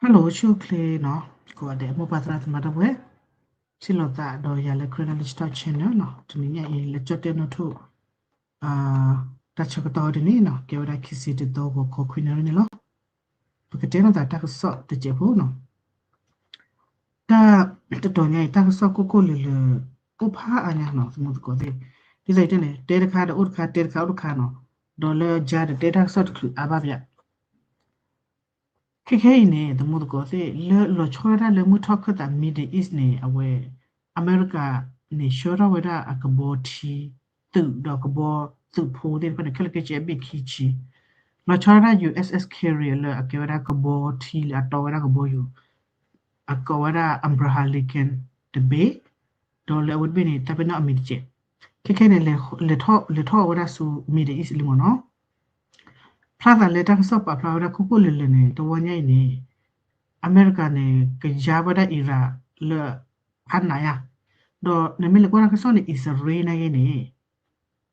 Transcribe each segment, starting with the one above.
Hello ဆူၣ်ချ့နီၤ ကိးဂၤဒဲး မိၢ်ပၢ်သရၣ်သမါတဝဲ ထံၣ်လိာ်သးဒီးယၤလၢ Karen Knowledge Talk Channel နီၤ တနံၤညါအံၤ လၢကၠီၣ်တဲၣ်နီၣ်ထိၣ် တၢ်ဆၢကတီၢ်ဝဲဒ်န့ၣ်နီၤ ကဲဝဲဒၣ်ခံဆံတသီ ဂီၤခီခွံနၣ်ရံၣ်န့ၣ်လီၤ. ပကတဲလိာ်သးတၢ်ကစီၣ်တစဲးဖိနီၤ တၢ်တတီၤညါအံၤ တၢ်ကစီၣ်ကိၢ်ကိၢ်လၢၤလၢၤ အိၣ်ဖးအါညါနီၤ သမူသကိးသ့ၣ် ဒ်သိးယတဲန့ၣ် တဲတခါဒီးအိၣ်တခါ တဲတခါအိၣ်တခါနီၤ ဒီးလၢယၤဒီးတဲတၢ်ကစီၣ်တချုးအါဘၣ်ဘၣ် ခဲခဲအံၤန့ၣ် သမူသကိးသ့ၣ် လၢလီၤဆီဒၣ်တၢ်လၢမုၢ်ထီၣ်ခၢၣ်သး Middle East န့ၣ် အဝဲ အမဲရကၤန့ၣ် ဆှၢထီၣ်ဝဲဒၣ်အကဘီထံ သုးဒီးကဘီသုးဖိသ့ၣ်တဖၣ်န့ၣ် ခဲလၢာ်ခဲဆ့အဘ့ၣ်ခံဆံ လီၤဆီဒၣ်တၢ် U S S carrier လၢအကဲဝဲဒၣ်ကဘီထံလၢအတီဝဲဒၣ်ကဘီယူၤ အကိးဝဲဒၣ် Abraham Lincoln တဘ့ၣ် ဒီးလၢအဝဲတဘ့ၣ်န့ၣ် တၢ်ပနီၣ်အမံၤတစဲး ခဲခဲန့ၣ် လဲၤထီၣ်ဝဲဒၣ်ဆူ Middle East လံမ့ၢ်နီၤ ဖျါသးလၢတၢ်ကစီၣ်ပာ်ဖျါဝဲဒၣ်ခိၣ်ခိၣ်လၢၤလၢၤန့ၣ် တဝီညါအံၤန့ၣ် အမဲရကၤန့ၣ် ကယါဝဲဒၣ် Iran လၢ ဖးနးယါ ဒီးနမ့ၢ်လဲၤကွၢ်တၢ်ကစီၣ်န့ၣ် အံၣ်စရ့လးနာ်က့န့ၣ်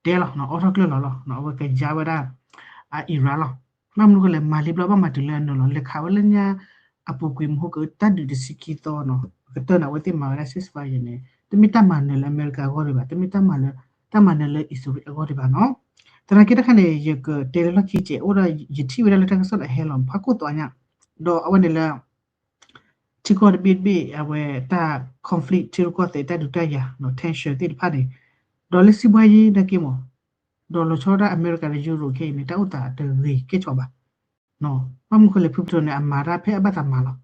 တဲလီၤ အိးထီၣ်ကျၢၢ်လီၤလီၤ အဝဲကယါဝဲဒၣ် အ Iran လီၤ ဘၣ်မနုၤဃိလဲၣ် မၤလံဘျီဘၣ်မၤတုၤလၢအနၢၤလီၤ လဲၤခးဝဲလၢညါ အပူၤကွံာ်မဟိကတၢၢ်ဒုးတဆံခံသီနီၤ ကတၢၢ်န့ၣ် အဝဲသ့ၣ်မၤဝဲဒၣ် ceasefire န့ၣ် တမ့ၢ်တၢ်မၤနၢၤလၢအမဲရကၤအဂီၢ်ဒံးဘၣ် တမ့ၢ်တၢ်မၤလၢ တၢ်မၤနၢၤလၢအံၣ်စရ့လးအဂီၢ်ဒံးဘၣ်နီၤ သနာ်က့တခါန့ၣ် ယကတဲလၢလီၢ်ခံကဲး အိၣ်ဒီးယထံၣ်ဝဲဒၣ်လၢတၢ်ကစီၣ်န့ၣ် အဟဲလီၤဖးခိၣ်သွးညါ ဒီးအဝဲန့ၣ်လၢ ထံကီၢ်တဘ့ၣ်တဘ့ၣ် အဝဲတၢ် conflict ထံရူၢ်ကီၢ်သဲးတၢ်ဒုးတၢ်ယၤ tension သ့ၣ်တဖၣ်န့ၣ် ဒီးလၢစံးဘှါယံၤနာ်က့မ့ၢ် ဒီးလီၤဆီဒၣ်အမဲရကၤဒီးယူရိးခဲအံၤန့ၣ် တၢ်အိၣ်သးတဂ့ၤကဲၣ်ဆိးဘၣ် ဘၣ်မနုၤဃိလဲၣ် ဖုပထီန့ၣ် အမၤတၢ်ဖဲအဘၣ်သးမၤလီၤ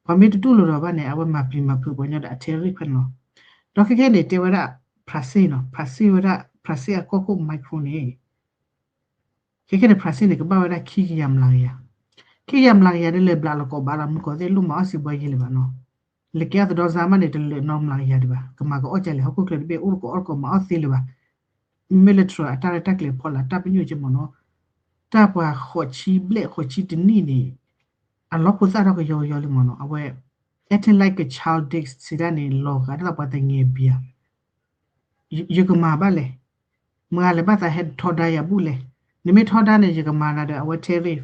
ပှၤမ့ၢ်တတူၢ်လိာ်ဒီးဘၣ်န့ၣ် အဝဲမၤပျံၤမၤဖုးပှၤကညီဒီးအ tariff ဖဲန့ၣ်လီၤ ဒီးခဲခဲန့ၣ် တဲဝဲဒၣ် ဖရၣ်စ့ၣ်နီၤ ဖရၣ်စ့ၣ်ဝဲဒၣ် ဖရၣ်စ့ၣ်အကီၢ်ခိၣ် Macron န့ၣ် ခဲခဲန့ၣ် ဖရၣ်စ့ၣ်န့ၣ် ကဘၣ်ဝဲဒၣ်ခံကယၤမျးကယၤ ခံကယၤမျးကယၤဒ်လဲၣ်ဘျးလီၤကိးဘးလီၤ မုၢ်ကီးသ့ၣ်လိၣ်မၤအီၣ်စံးဘှါယံၤလၢၤဘၣ်နီၤ လဲၤကဲအသဒီစါမးန့ၣ် တလၢာ်နီတမျးကယၤဒံးဘၣ် ကမၤကအီၣ်ကလဲၣ် ဟီၣ်ခိၣ်ချၢတဘ့ၣ် အိၣ်တကိးအီၣ်တကိးမၤအီၣ်သ့လၢၤဘၣ် မ့ၢ်လၢ Trump အတၢ်ရဲၣ်တၢ်ကျဲၤဖီလာ်တၢ်ပညိၣ်က့မ့ၢ်နီၤ တၢ်ပှၤဃိးဆံဘျဲၣ်ဃိးဆံတနံၣ်န့ၣ် အလီၢ်ဖိသၣ်ထီၣ်ကယီကယီလံမ့ၢ်နီၤ အဝဲ acting like a child စံးဒၣ်န့ၣ် လီၤဂာ်ဒ်သိးပှၤတငဲၤဘံၤဧါ ယကမၤဘၣ်လဲၣ် မၤလဲၤဘၣ်သးဟဲထီဒါယၤဘူၣ်လဲၣ် နမ့ၢ်ထီဒါန့ၣ် ယကမၤနၤဒီးအဝဲ tariff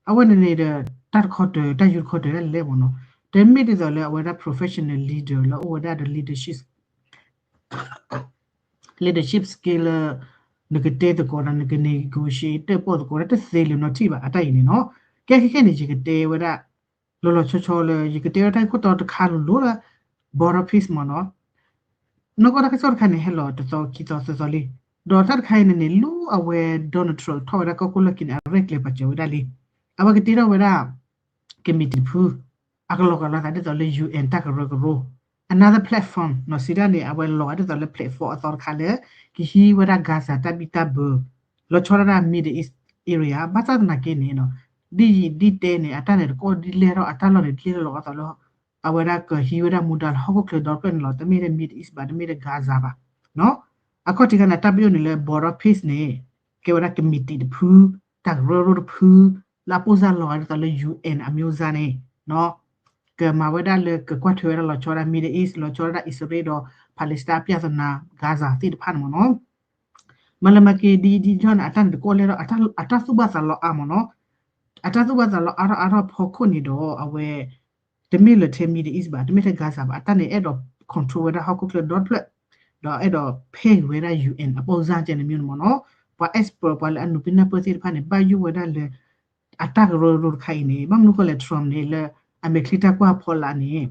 အဝဲန့ၣ်န့ၣ်ဒီး တၢ်တခီတၢၤ တၢ်ယူတခီတၢၤဒၣ်လဲာ်မ့ၢ်နီၤ တမ့ၢ်ဒ်သိးလၢအဝဲဒၣ် professional leader လၢအိၣ်ဝဲဒၣ်ဒီး leadership leadership skill လၢ နကတဲသကိးဒီး နက negotiate တၢၣ်ပီၣ်သကိးဒီး တသ့လၢၤနီတထံၣ်ဘၣ် အတၢ်အံၤန့ၣ်နီၤ ကဲခဲခဲန့ၣ် ယကတဲဝဲဒၣ် လီၤလီၤဆီဆီလၢ ယကတဲဝဲတၢ်ဂ့ၢ်ခိၣ်တီတခါလိၤလိၤလၢ border peace မ့ၢ်နီၤ နီၢ်ကီၢ်တၢ်ကစီၣ်တခါန့ၣ် ဟဲလီၤတသီခံသီသၢသီလံ ဒီးတၢ်တခါအံၤန့ၣ်န့ၣ် လၢအဝဲ Donald Trump ထီၣ်ဝဲဒၣ်ကီၢ်ခိၣ်လီၢ်ခံန့ၣ် အရဲၣ်ကျဲၤပာ်စၢၤဝဲဒၣ်လံ အဝဲကတ့ထီၣ်ဝဲဒၣ် ကမံးတံာ်တဖု အကလီၤဂာ်လိာ်သးဒ်သိးလၢ U N တၢ်ကရၢကရိ another platform နီၤ စံးဒၣ်န့ၣ် အဝဲလီၤဂာ်ဒ်သိးလၢ platform အသီတခါလၢ ကဟံးဝဲဒၣ် Gaza တၢ်ဘံၣ်တၢ်ဘၢ လီၤဆီဒၣ်တၢ် Middle East area ဘၣ်ဆၣ်သနာ်က့န့ၣ် ဒ်ယံာ်ဒ်တဲန့ၣ် အတၢ်န့ၣ်တကီၢ်ဒ်လဲၣ်ထီၣ် အတၢ်လီၢ်န့ၣ် ဒ်လဲၣ်ထီၣ်လီၤဂာ်သိးလၢ အဝဲဒၣ်ကဟံးဝဲဒၣ်မူဒါလၢဟီၣ်ခိၣ်ချၢဒီဖျၢၣ်န့ၣ်လီၤ တမ့ၢ်လၢ Middle East ဘၣ် တမ့ၢ်လၢ Gaza ဘၣ် အခီၣ်ထံးခါန့ၣ် တၢ်ပညိၣ်န့ၣ်လၢ border peace န့ၣ် ကဲဝဲဒၣ်ကမံးတံာ်တဖု တၢ်ကရၢကရိတဖု လၢအပိၢ်စၢ်လီၤဂာ်ဒ်သိးလၢ U N အမျိုးသားန့ၣ် ကမၤဝဲဒၣ်လၢကကွၢ်ထွဲဝဲဒၣ်လီၤဆီဒၣ် Middle East လီၤဆီဒၣ် အံၣ်စရ့လးဒီး Palestine ပြဿနာ Gaza သ့ၣ်တဖၣ်န့ၣ်မ့ၢ်နီၤ မၤလၢမၤက့ၤဒ်ဒ်ယီၣ်န့ၣ် အတၢ်န့ၣ်တကီၢ်လဲၣ်ထီၣ် အတၢ်သူၣ်ဘၣ်သးလီအါမ့ၢ်နီၤ အတၢ်သူၣ်ဘၣ်သးလီအါထီၣ်အါထီၣ်ဖီခိၣ်န့ၣ်ဒီး အဝဲ တမ့ၢ်လၢထဲ Middle East ဘၣ် တမ့ၢ်ထဲ Gaza ဘၣ် အတၢ်န့ၣ်အဲၣ်ဒိး control ဝဲဒၣ်ဟီၣ်ခိၣ်ချၢဒီဖျၢၣ် ဒီးအဲၣ်ဒိးဖဲဂ့ၤဝဲဒၣ် U N အပိၢ်စၢ်ကဲန့ၣ်မ့ၢ်န့ၣ်မ့ၢ်နီၤ ပှၤ expert ပှၤလၢအနုာ်ပ့နၢ်ပၢၢ်သ့ၣ်တဖၣ်န့ၣ် ဘၣ်ယိၣ်ဝဲဒၣ်လၢ အတၢ်ကရၢကရိတခါအံၤန့ၣ် ဘၣ်မနုၤဃိလဲၣ် Trump န့ၣ်လၢ အမဲာ်ချံတၢ်ကွၢ်ဖီလာ်န့ၣ်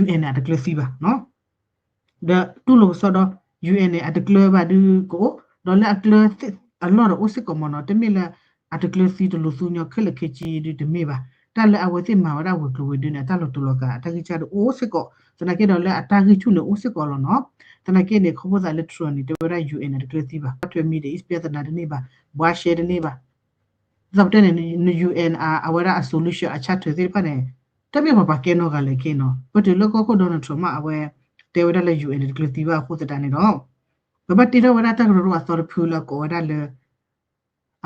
U N န့ၣ် အတကျၢၤသံဘၣ် ဒီးတူၢ်လိာ်ကစီဒီး U N န့ၣ် အတကျၢၤဘၣ်ဒုးကအိၣ် ဒီးလၢအကျၢၤအလီၢ်ဒီးအိၣ်စ့ၢ်ကီးမ့ၢ်နီၤ တမ့ၢ်လၢ အတကျၢၤသံတလူၤသူညီခဲလၢာ်ခဲဆ့ဒုးတမ့ၢ်ဘၣ် တၢ်လၢအဝဲသ့ၣ်မၤဝဲဒၣ်ဝဲၤကျိၤဝဲၤဒၢးန့ၣ် အတၢ်လီၤတူာ်လီၤကာ် အတၢ်ဂံၢ်စၢ်ဒုးအိၣ်စ့ၢ်ကီး သနာ်က့ဒီးလၢအတၢ်ဂံၢ်ဆူၣ်န့ၣ်အိၣ်စ့ၢ်ကီးလီၤနီၤ သနာ်က့န့ၣ် ခီဖျိသးလၢ Trump န့ၣ် တဲဝဲဒၣ် U N န့ၣ် တကျၢၤသံဘၣ် ကွၢ်ထွဲ Middle East ပြဿနာတန့ၢ်ဘၣ် ဘှါရှဲတန့ၢ်ဘၣ် ဒ်သိးပတဲန့ၣ် န U N အဝဲဒၣ်အ solution အ charter သ့ၣ်တဖၣ်န့ၣ် တမ့ၢ်ပှၤပှၤကဲနီၢ်ဂၤလၢာ်ခဲအံၤနီၤ ပတုၤလၢကီၢ်ခိၣ် Donald Trump မး အဝဲတဲဝဲဒၣ်လၢ U N န့ၣ် တကျၢၤသံဘၣ်အဃိသတးန့ၣ်ဒီး ပဘၣ်တ့ထီၣ်ဝဲဒၣ်တၢ်ကရၢကရိအသီတဖုလၢအကိးဝဲဒၣ်လၢ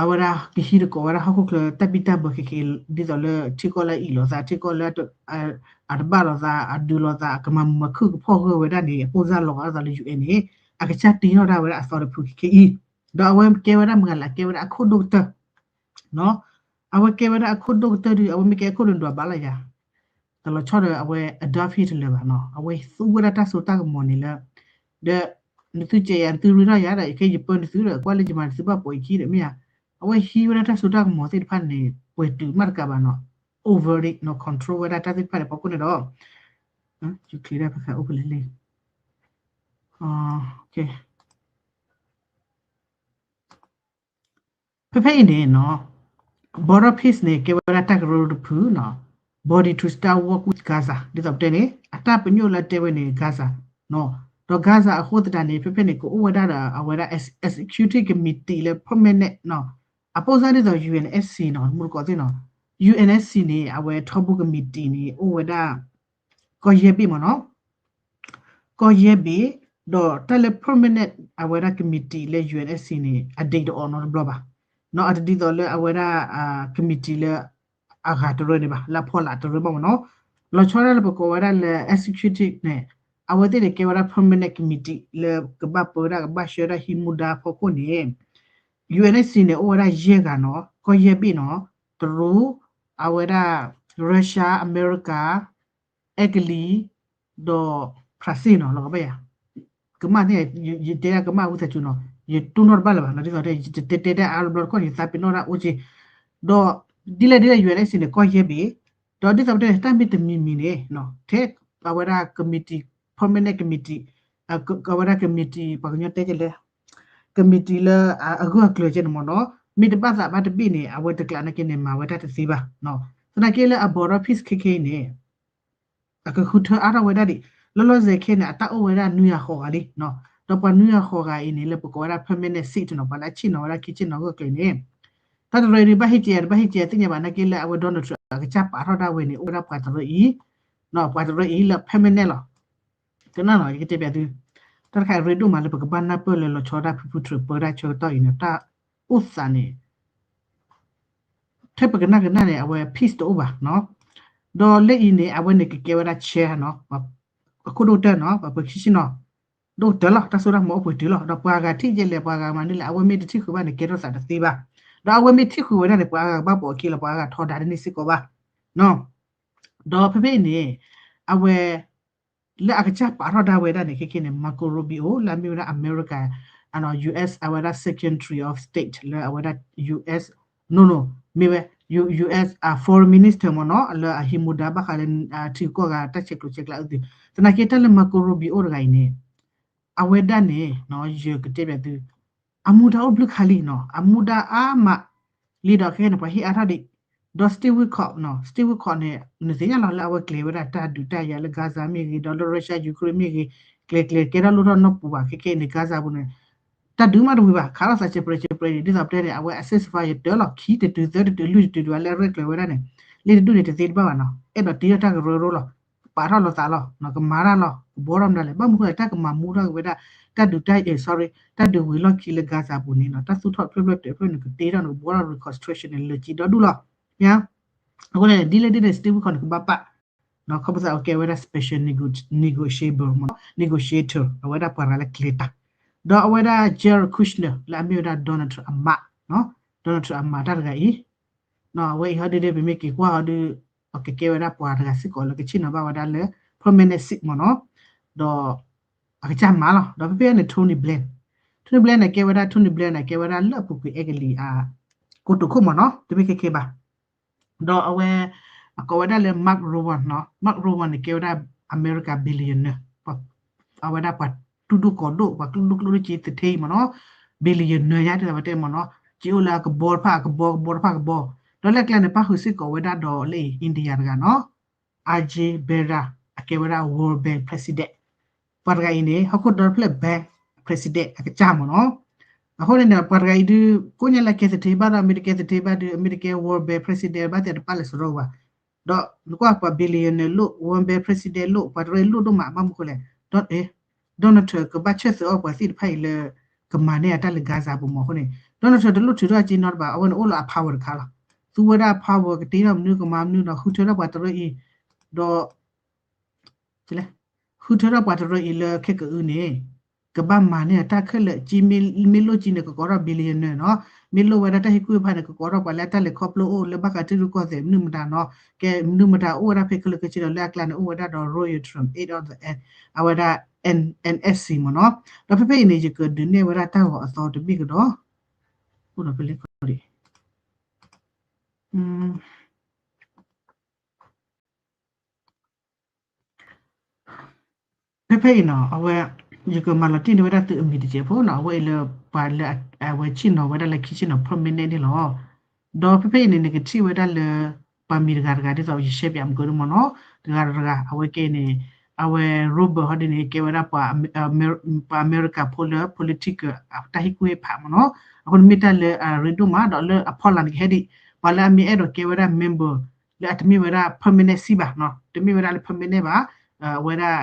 အဝဲဒၣ်ကဟံးသကိးဝဲဒၣ်ဟီၣ်ခိၣ်ချၢတၢ်ဘံၣ်တၢ်ဘၢခဲခဲအံၤ ဒ်သိးလၢထံကီၢ်လၢအအံၣ်လိာ်သး ထံကီၢ်လၢ အတဘၣ်လိာ်သး အဒုးလိာ်သး အကမၤမုာ်မၤခုၣ်ကဖီၣ်ဂၢၢ်ဝဲဒၣ်န့ၣ် အပိၢ်စၢ်လီၤဂာ်ဒ်သိးလၢ U N န့ၣ် အကစၢ်တ့ထီၣ်ဒၣ်ဝဲဒၣ်အသီတဖုခဲခဲအံၤ ဒီးအဝဲကဲဝဲဒၣ်မုၢ်ဂၤလၢအကဲဝဲဒၣ်အခိၣ်ဒိၣ်ကတၢၢ် အဝဲကဲဝဲဒၣ်အခိၣ်ဒိၣ်ကတၢၢ်ဒုး အဝဲမ့ၢ်ကဲအခိၣ်ဒိၣ်ဒွးဘၣ်လၢယၤ တလီၤဆီဒီးအဝဲ Adolf Hitler ဘၣ်နီၤ, အဝဲသူဝဲဒၣ်တၢ်စိတၢ်ကမီၤန့ၣ်လၢ ဒီး နသုကဲယၤ နသုရ့ထီၣ်ယၤဒီး ယခဲယပၢနသုဒီး ကွၢ်လၢယမၤနသုဘၣ်ပိာ်အခံဒီးမ့ၢ်ဧါ, အဝဲဟံးဝဲဒၣ်တၢ်စိတၢ်ကမီၤသ့ၣ်တဖၣ်န့ၣ် ပှဲၤတုၤမးတကးဘၣ်နီၤ, over it နီၤ control ဝဲဒၣ်တၢ်သ့ၣ်တဖၣ်န့ၣ် ဖီခိၣ်န့ၣ်ဒီး ယချံးဒၣ်ဖဲခါအိၣ်ဖဲလဲၣ်လဲၣ် ဖဲဖဲအံၤန့ၣ်နီၤ Border Peace န့ၣ် ကဲဝဲဒၣ်တၢ်ကရၢတဖုနီၤ, Body to Start War with Gaza ဒ်သိးပတဲန့ၣ် အတၢ်ပညိၣ်လၢတဲဝဲန့ၣ် Gaza နီၤ, ဒီး Gaza အဃိသတးန့ၣ် ဖဲဖဲန့ၣ် ကအိၣ်ဝဲဒၣ်ဒီး အဝဲဒၣ် executive committee လၢ permanent နီၤ, အပိၢ်စၢ်ဒ်သိး UNSC နီၤ မူတကိးသ့ၣ်နီၤ, UNSC န့ၣ် အဝဲထီဘိ committee န့ၣ် အိၣ်ဝဲဒၣ် ကီၢ်ယဲၢ်ဘ့ၣ်မ့ၢ်နီၤ ကီၢ်ယဲၢ်ဘ့ၣ်, ဒီးတၢ်လၢ permanent အဝဲဒၣ် committee လၢ UNSC န့ၣ် အဒံးတအိၣ်နီတဘျီဘၣ်, နီၤ အတဒ်သိးလၢအဝဲဒၣ် committee လၢ အဂၤတရၢန့ၣ်ဘၣ် လၢအဖီလာ်တရၢဘၣ်မ့ၢ်နီၤ, လီၤဆီဒၣ်လၢပကိးဝဲဒၣ်လၢ executive န့ၣ် အဝဲသ့ၣ်န့ၣ်ကဲဝဲဒၣ် permanent committee လၢကဘၣ်ပၢဒၣ်ကဘၣ်ဆှၢဒၣ်ဟံးမူဒါဖီခိၣ်န့ၣ် UNSC န့ၣ် အိၣ်ဝဲဒၣ်ယဲၢ်ဂၤနီၤ ကီၢ်ယဲၢ်ဘ့ၣ်နီၤ, တရူး, အဝဲဒၣ် Russia အမဲရကၤ အဲကလံး, ဒီး France နီၤ လီၤကဘၣ်ယၤ ကမၣ်သ့ၣ် ယတဲဒၣ်ကမၣ်ဝံသးစူၤနီၤ ယတူၢ်နီၣ်တဘၣ်လၢၤဘၣ်နီၤ ဒ်သိးတဲ ယတတဲတဲဒၣ်အါဘျီတခီၣ်န့ၣ် ယသးပ့ၤနီၣ်ဒၣ်အိၣ်က့ၤ, ဒီး ဒ်လဲၣ်ဒ်လဲၣ် UNSC န့ၣ် ကီၢ်ယဲၢ်ဘ့ၣ်, ဒီးဒ်သိးပတဲန့ၣ် တၢ်မ့ၢ်တမံၤမံၤန့ၣ် ထဲအဝဲဒၣ် committee permanent committee အဝဲဒၣ် committee ပှၤကညီတဲကလဲၣ် committee လၢအဂၢၢ်အကျၢၤကဲန့ၣ်မ့ၢ်နီၤ မ့ၢ်တဘၣ်သးဘၣ်တဘ့ၣ်န့ၣ် အဝဲတကျးနာ်က့န့ၣ် မၤဝဲတၢ်တသ့ဘၣ်, သနာ်က့လၢအ Border Peace ခဲခဲအံၤန့ၣ် အကဃုထၢအါထီၣ်ဝဲဒၣ်ဒံး လီၤလီၤဆဲးခဲန့ၣ် အတၢ်အိၣ်ဝဲဒၣ်နွံဂၤဃိးဂၤလံ, ဒီးပှၤနွံဂၤဃိးဂၤအံၤန့ၣ် လၢပကိးဝဲဒၣ် permanent seat နီၤ ပှၤလၢအဆ့ၣ်နီၤဝဲဒၣ်ခံဆ့ၣ်နီၤဂၢၢ်ကျၢၤန့ၣ် တၢ်တရၢအံၤဒုး ဘၣ်ဟ့ၣ်ကဲး တဘၣ်ဟ့ၣ်ကဲးသ့ၣ်ညါဘၣ်နာ်က့လၢအဝဲ Donald Trump အကစၢ်ပာ်ထီၣ်ဒၣ်ဝဲန့ၣ် အိၣ်ဝဲဒၣ်ပှၤတရၢအံၤ, ပှၤတရၢအံၤလၢ permanent လီၤ. ကနၣ်နီၤ ယကတဲပျးသု, တၢ်တခါအံၤရ့ဒိၣ်မးလၢပကဘၣ်နၢ်ပၢၢ်လၢလီၤဆီဒၣ်တၢ်ဖုဖုတြၢၤပၢတၢ်ဆၢကတီၢ်အံၤန့ၣ် တၢ်အိၣ်သးန့ၣ် ထဲပကနၣ်ကနၣ်န့ၣ် အဝဲ peace တအိၣ်ဘၣ်နီၤ, ဒီးလၢအံၤန့ၣ် အဝဲန့ၣ်ကကဲဝဲဒၣ် chair နီၤ, အခိၣ်ဒိၣ်ကတၢၢ်နီၤ ပှၤပၢခံဆ့ၣ်နီၤ ဒိၣ်ကတၢၢ်လီၤ တၢ်စိတၢ်ကမီၤအိၣ်ပှဲၤတုၤလီၤ ဒီးပှၤဂၤထံၣ်ယဲလဲၣ် ပှၤဂၤမၤနုၤလဲၣ် အဝဲမ့ၢ်တထံၣ်ဃုာ်ဘၣ်န့ၣ် ကဲထီၣ်သးတသ့ဘၣ်, ဒီးအဝဲမ့ၢ်ထံၣ်ဃုာ်ဝဲဒၣ်န့ၣ် ပှၤဂၤကဘၣ်ပိာ်အခံလီၤ ပှၤဂၤထီဒါတန့ၢ်စ့ၢ်ကီးဘၣ် ဒီးဖဲဖဲအံၤန့ၣ် အဝဲ လၢအကစၢ်ပာ်ထီၣ်ဒၣ်ဝဲဒၣ်န့ၣ် ခဲခဲန့ၣ် Marco Rubio လၢအမ့ၢ်ဝဲဒၣ် America အ US အဝဲဒၣ် Secretary of State လၢအဝဲဒၣ် US, no no, မ့ၢ်ဝဲ US Foreign Minister မ့ၢ်နီၤ လၢအဟံးမူဒါဘၣ်ဃးလၢ ထံကီၢ်ဂၤတၢ်ဆဲးကျိးဆဲးကျၢအုၣ်သုး သနာ်က့တၢ်လၢ Marco Rubio တဂၤအံၤန့ၣ် အဝဲဒၣ်န့ၣ် ယကတဲပျးသု အမူဒါအိၣ်ဘျုးခါလံနီၤ အမူဒါအါမးလံဒီးခဲခဲန့ၣ် ပှၤဟ့ၣ်အါထီၣ်ဒံး ဒီး Steve Witkoff နီၤ Steve Witkoff န့ၣ် နသ့ၣ်ညါလီၤလၢအဝဲကျဲၤဝဲဒၣ်တၢ်ဒုးတၢ်ယၤလၢ Gaza မ့ၢ်ဂ့ၤ ဒီးလၢ Russia Ukraine မ့ၢ်ဂ့ၤ ကျဲၤကျဲၤကဲထီၣ်လိၣ်ထီၣ်နီၢ်ပူၤဘၣ် ခဲခဲအံၤန့ၣ် Gaza ပူၤန့ၣ် တၢ်ဒုးမးတဝံၤဘၣ် ခးလိာ်သးစဲးပြဲးစဲးပြဲးဒံး ဒ်သိးပတဲန့ၣ် အဝဲအ ceasefire တၢလီၤ ခံတတုၤသၢတတုၤလွံၢ်တတုၤဒံးဘၣ်လၢအရဲၣ်ကျဲၤဝဲဒၣ်န့ၣ် လ့တဒူၣ်န့ၣ်တသ့တဘၣ်ဘၣ်နီၤ အဲၣ်ဒိးတ့ထီၣ်တၢ်ကရၢကရိလီၤ ပာ်ထီၣ်လိာ်သးလီၤ ကမၤတၢ်လီၤ ကဘှီထီၣ်မတၤလဲၣ် ဘၣ်မနုၤဃိလဲၣ် တၢ်ကမၤမူထီၣ်က့ၤဝဲဒၣ် တၢ်ဒုးတၢ် sorry တၢ်ဒုးဝံၤလီၢ်ခံလၢ Gaza ပူၤန့ၣ်နီၤ တၢ်သူၣ်ထီၣ်တဖျၢၣ်ဖျၢၣ်တဖျၢၣ်န့ၣ် ကတ့ထီၣ်န့ၣ် ကဘှီထီၣ် reconstruction န့ၣ် လၢာ်ကံဒီဒူၣ်လီၤ မ့ၢ် အဃိန့ၣ် ဒ်လဲၣ်ဒ်လဲၣ် Steve Witkoff န့ၣ် ကဘၣ်ပာ် ခီဖျိအကဲဝဲဒၣ် special nego- negotiable မ့ၢ်နီၤ negotiator အဝဲဒၣ်ပှၤတဂၤလၢကျဲၤတၢ် ဒီးအဝဲဒၣ် Jared Kushner လၢအမ့ၢ်ဝဲဒၣ် Donald Trump အမါ Donald Trump အမါတၢ်တဂၤအံၤ အဝဲအံၤဟီဒုးဒ်ပမ့ၢ်က့ၤကွၢ်ဟီဒုး အကကဲဝဲဒၣ်ပှၤတဂၤစ့ၢ်ကီးလၢကဆ့ၣ်နီၤဘၣ်ဝဲဒၣ်လၢ permanent seat မ့ၢ်နီၤ ဒီး အကစၢ်မၤလီၤ ဒီးဖဲဖဲန့ၣ် Tony Blair Tony Blair န့ၣ် ကဲဝဲဒၣ် Tony Blair န့ၣ် ကဲဝဲဒၣ်လၢအပူၤကွံာ်အဲကလံးအ ကိတိာ်ခိၣ်မ့ၢ်နီၤ တမ့ၢ်ခဲခဲဘၣ် ဒီးအဝဲ အကိးဝဲဒၣ်လၢ Mark Rowan နီၤ Mark Rowan န့ၣ် ကဲဝဲဒၣ် America billionaire အဝဲဒၣ်ပှၤတူၢ်ဒိၣ်ကီၤဒိၣ် ပှၤကျိဒိၣ်ကျိဒိၣ်က့သထ့အံၤမ့ၢ်နီၤ billionaire ယါတဝဲတဲမ့ၢ်နီၤ က့အိၣ်လၢအကဘီတဖၣ်အကဘီ ကဘီတဖၣ်ကဘီ ဒီးလၢကျဲန့ၣ် ပၣ်ဃုာ်စ့ၢ်ကီးဝဲဒၣ်ဒီးလၢအံၤ India တဂၤနီၤ Ajay Bera အကဲဝဲဒၣ် World Bank President ပှၤတဂၤအံၤန့ၣ် ဟီၣ်ခိၣ်ဒီတဖျၢၣ် bank president အကစၢ်မ့ၢ်နီၤ အဃိန့ၣ်န့ၣ် ပှၤတဂၤအံၤဒုး ကိးညါလၢကဲသထ့ဘၣ်ဒီး အမ့ၢ်တကဲသထ့ဘၣ်ဒုး အမ့ၢ်တကဲ World Bank President ဘၣ်သ့ၣ်တပာ်လၢစရီဘၣ် ဒီးနကွၢ်ပှၤ billionaire လိၣ် World Bank President လိၣ် ပှၤတရၢလိၣ်ဒိၣ်မး ဘၣ်မနုၤဃိလဲၣ် Donald Trump ကဘၣ်ဆၢသၢအီၣ်ပှၤသ့ၣ်တဖၣ်အံၤလၢ ကမၤန့ၢ်အတၢ်လၢ Gaza ပူၤမ့ၢ်အဃိန့ၣ် Donald Trump တလိၣ်ထုးထီၣ်အစ့နီတဘ့ၣ် အဝဲန့ၣ်အိၣ်လီၤအ power တခါလီၤ သူဝဲဒၣ် power ကတ့ထီၣ်မနုၤကမၤမနုၤဒီး ဃုထၢထီၣ်ပှၤတရၢအံၤ ဒီး ဃုထၢထီၣ်ပှၤတရၢအံၤလၢခဲကအုန့ၣ် ကဘၣ်မၤန့ၢ်အတၢ်ခဲလၢာ်က့ မ့ၢ်လိၣ်က့န့ၣ် ကကိးထီၣ် billionaire နီၤ, မ့ၢ်လိၣ်ဝဲဒၣ်တၢ်ဟ့ၣ်ကူၣ်ဟ့ၣ်ဖးန့ၣ် ကကိးထီၣ်ပှၤလၢအတၢ်လဲၤခီဖျိအိၣ်လၢဘၣ်ဃးထံရူၢ်ကီၢ်သဲးမနုၤမတၤနီၤ, ကဲမနုၤမတၤအိၣ်ဝဲဒၣ်ဖဲခဲလၢာ်ခဲဆ့ဒီးလၢအကျါန့ၣ် အိၣ်ဝဲဒၣ်ဒီး Royal Trump Aid of the N အဝဲဒၣ် N- NSC မ့ၢ်နီၤ, ဒီးဖဲဖဲအံၤန့ၣ် ယကဒုးနဲၣ်ဝဲဒၣ်တၢ်ဂီၤအသီတဘ့ၣ်ကဒီး, အိၣ်ဒီးဖဲလဲၣ်ခီဒံး ဖဲဖဲအံၤနီၤ အဝဲ ယကမၤလီၤတံၢ်န့ၢ်ဝဲဒၣ်သုအမံၤတစဲးဖိနီၤ, အဝဲအံၤလၢပှၤလၢအဝဲဆ့ၣ်နီၤဝဲဒၣ်လၢခံဆ့ၣ်နီၤ permanent န့ၣ်လီၤ. ဒီးဖဲဖဲအံၤန့ၣ် နကထံၣ်ဝဲဒၣ်လၢ ပှၤမံၤတဂၤတဂၤ ဒ်သိးယရှဲပၠးမုၢ်ကဒိၣ်မ့ၢ်နီၤ, တဂၤတဂၤ အဝဲကဲန့ၣ် အဝဲ Robert ဟီဒ်န့ၣ် ကဲဝဲဒၣ်ပှၤ ပှၤအမဲရကၤဖိလၢ political တၢ်ဟ့ၣ်ကူၣ်ဟ့ၣ်ဖးမ့ၢ်နီၤ, အဃိန့ၣ်မ့ၢ်တၢ်လၢအရ့ဒိၣ်မး ဒီးလၢအဖီလာ်န့ၣ်ကဟဲဒံး, ပှၤလၢအမ့ၢ်အဲၣ်ဒိးကဲဝဲဒၣ် member လၢအတမ့ၢ်ဝဲဒၣ် permanent seat ဘၣ်နီၤ, တမ့ၢ်ဝဲဒၣ်လၢ permanent ဘၣ်, အဝဲဒၣ်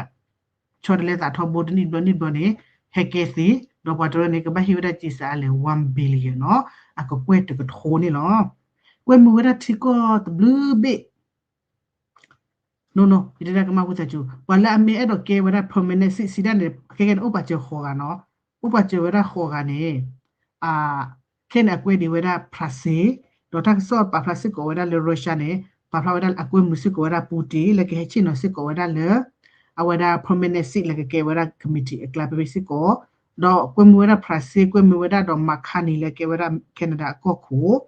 ဆီတလဲသးထီဘိတနံၣ်ဘျီနံၣ်ဘျီန့ၣ် ဟဲကဲသ့, ဒီးပှၤတရၢန့ၣ် ကဘၣ်ဟ့ၣ်ဝဲဒၣ်စ့စးအါလဲၣ် one billion နီၤ, အကကွဲၢ်တကထိန့ၣ်လီၤ. ကွဲမုာ်ဝဲဒၣ်ထံကီၢ်တဘျုးဘ့ၣ် နီၤနီၤ ယတဲဒၣ်ကမၣ်ဝံသးစူၤ ပှၤလၢအမ့ၢ်အဲၣ်ဒိးကဲဝဲဒၣ် permanent seat စံးဒၣ်န့ၣ် ခဲကဲန့ၣ် အိၣ်ပာ်စၢၤဃိးဂၤနီၤ, အိၣ်ပာ်စၢၤဝဲဒၣ်ဃိးဂၤန့ၣ် အ ခဲန့ၣ်အကွဲးဒံးဝဲဒၣ် Brazil, ဒီးတၢ်ကစီၣ်ပာ်ဖျါစ့ၢ်ကီးဝဲဒၣ်လၢ Russia န့ၣ် ပာ်ဖျါဝဲဒၣ်လၢအကွဲမုာ်စ့ၢ်ကီးဝဲဒၣ် Putin လၢကဟဲဆ့ၣ်နီၤစ့ၢ်ကီးဝဲဒၣ်လၢ အဝဲဒၣ် permanent seat လၢကကဲဝဲဒၣ် committee အကျါဖဲဖဲစ့ၢ်ကီး, ဒီးကွဲမုာ်ဝဲဒၣ် Brazil, ကွဲမုာ်ဝဲဒၣ်ဒီး Mark Carney လၢကဲဝဲဒၣ် Canada အကီၢ်ခိၣ်,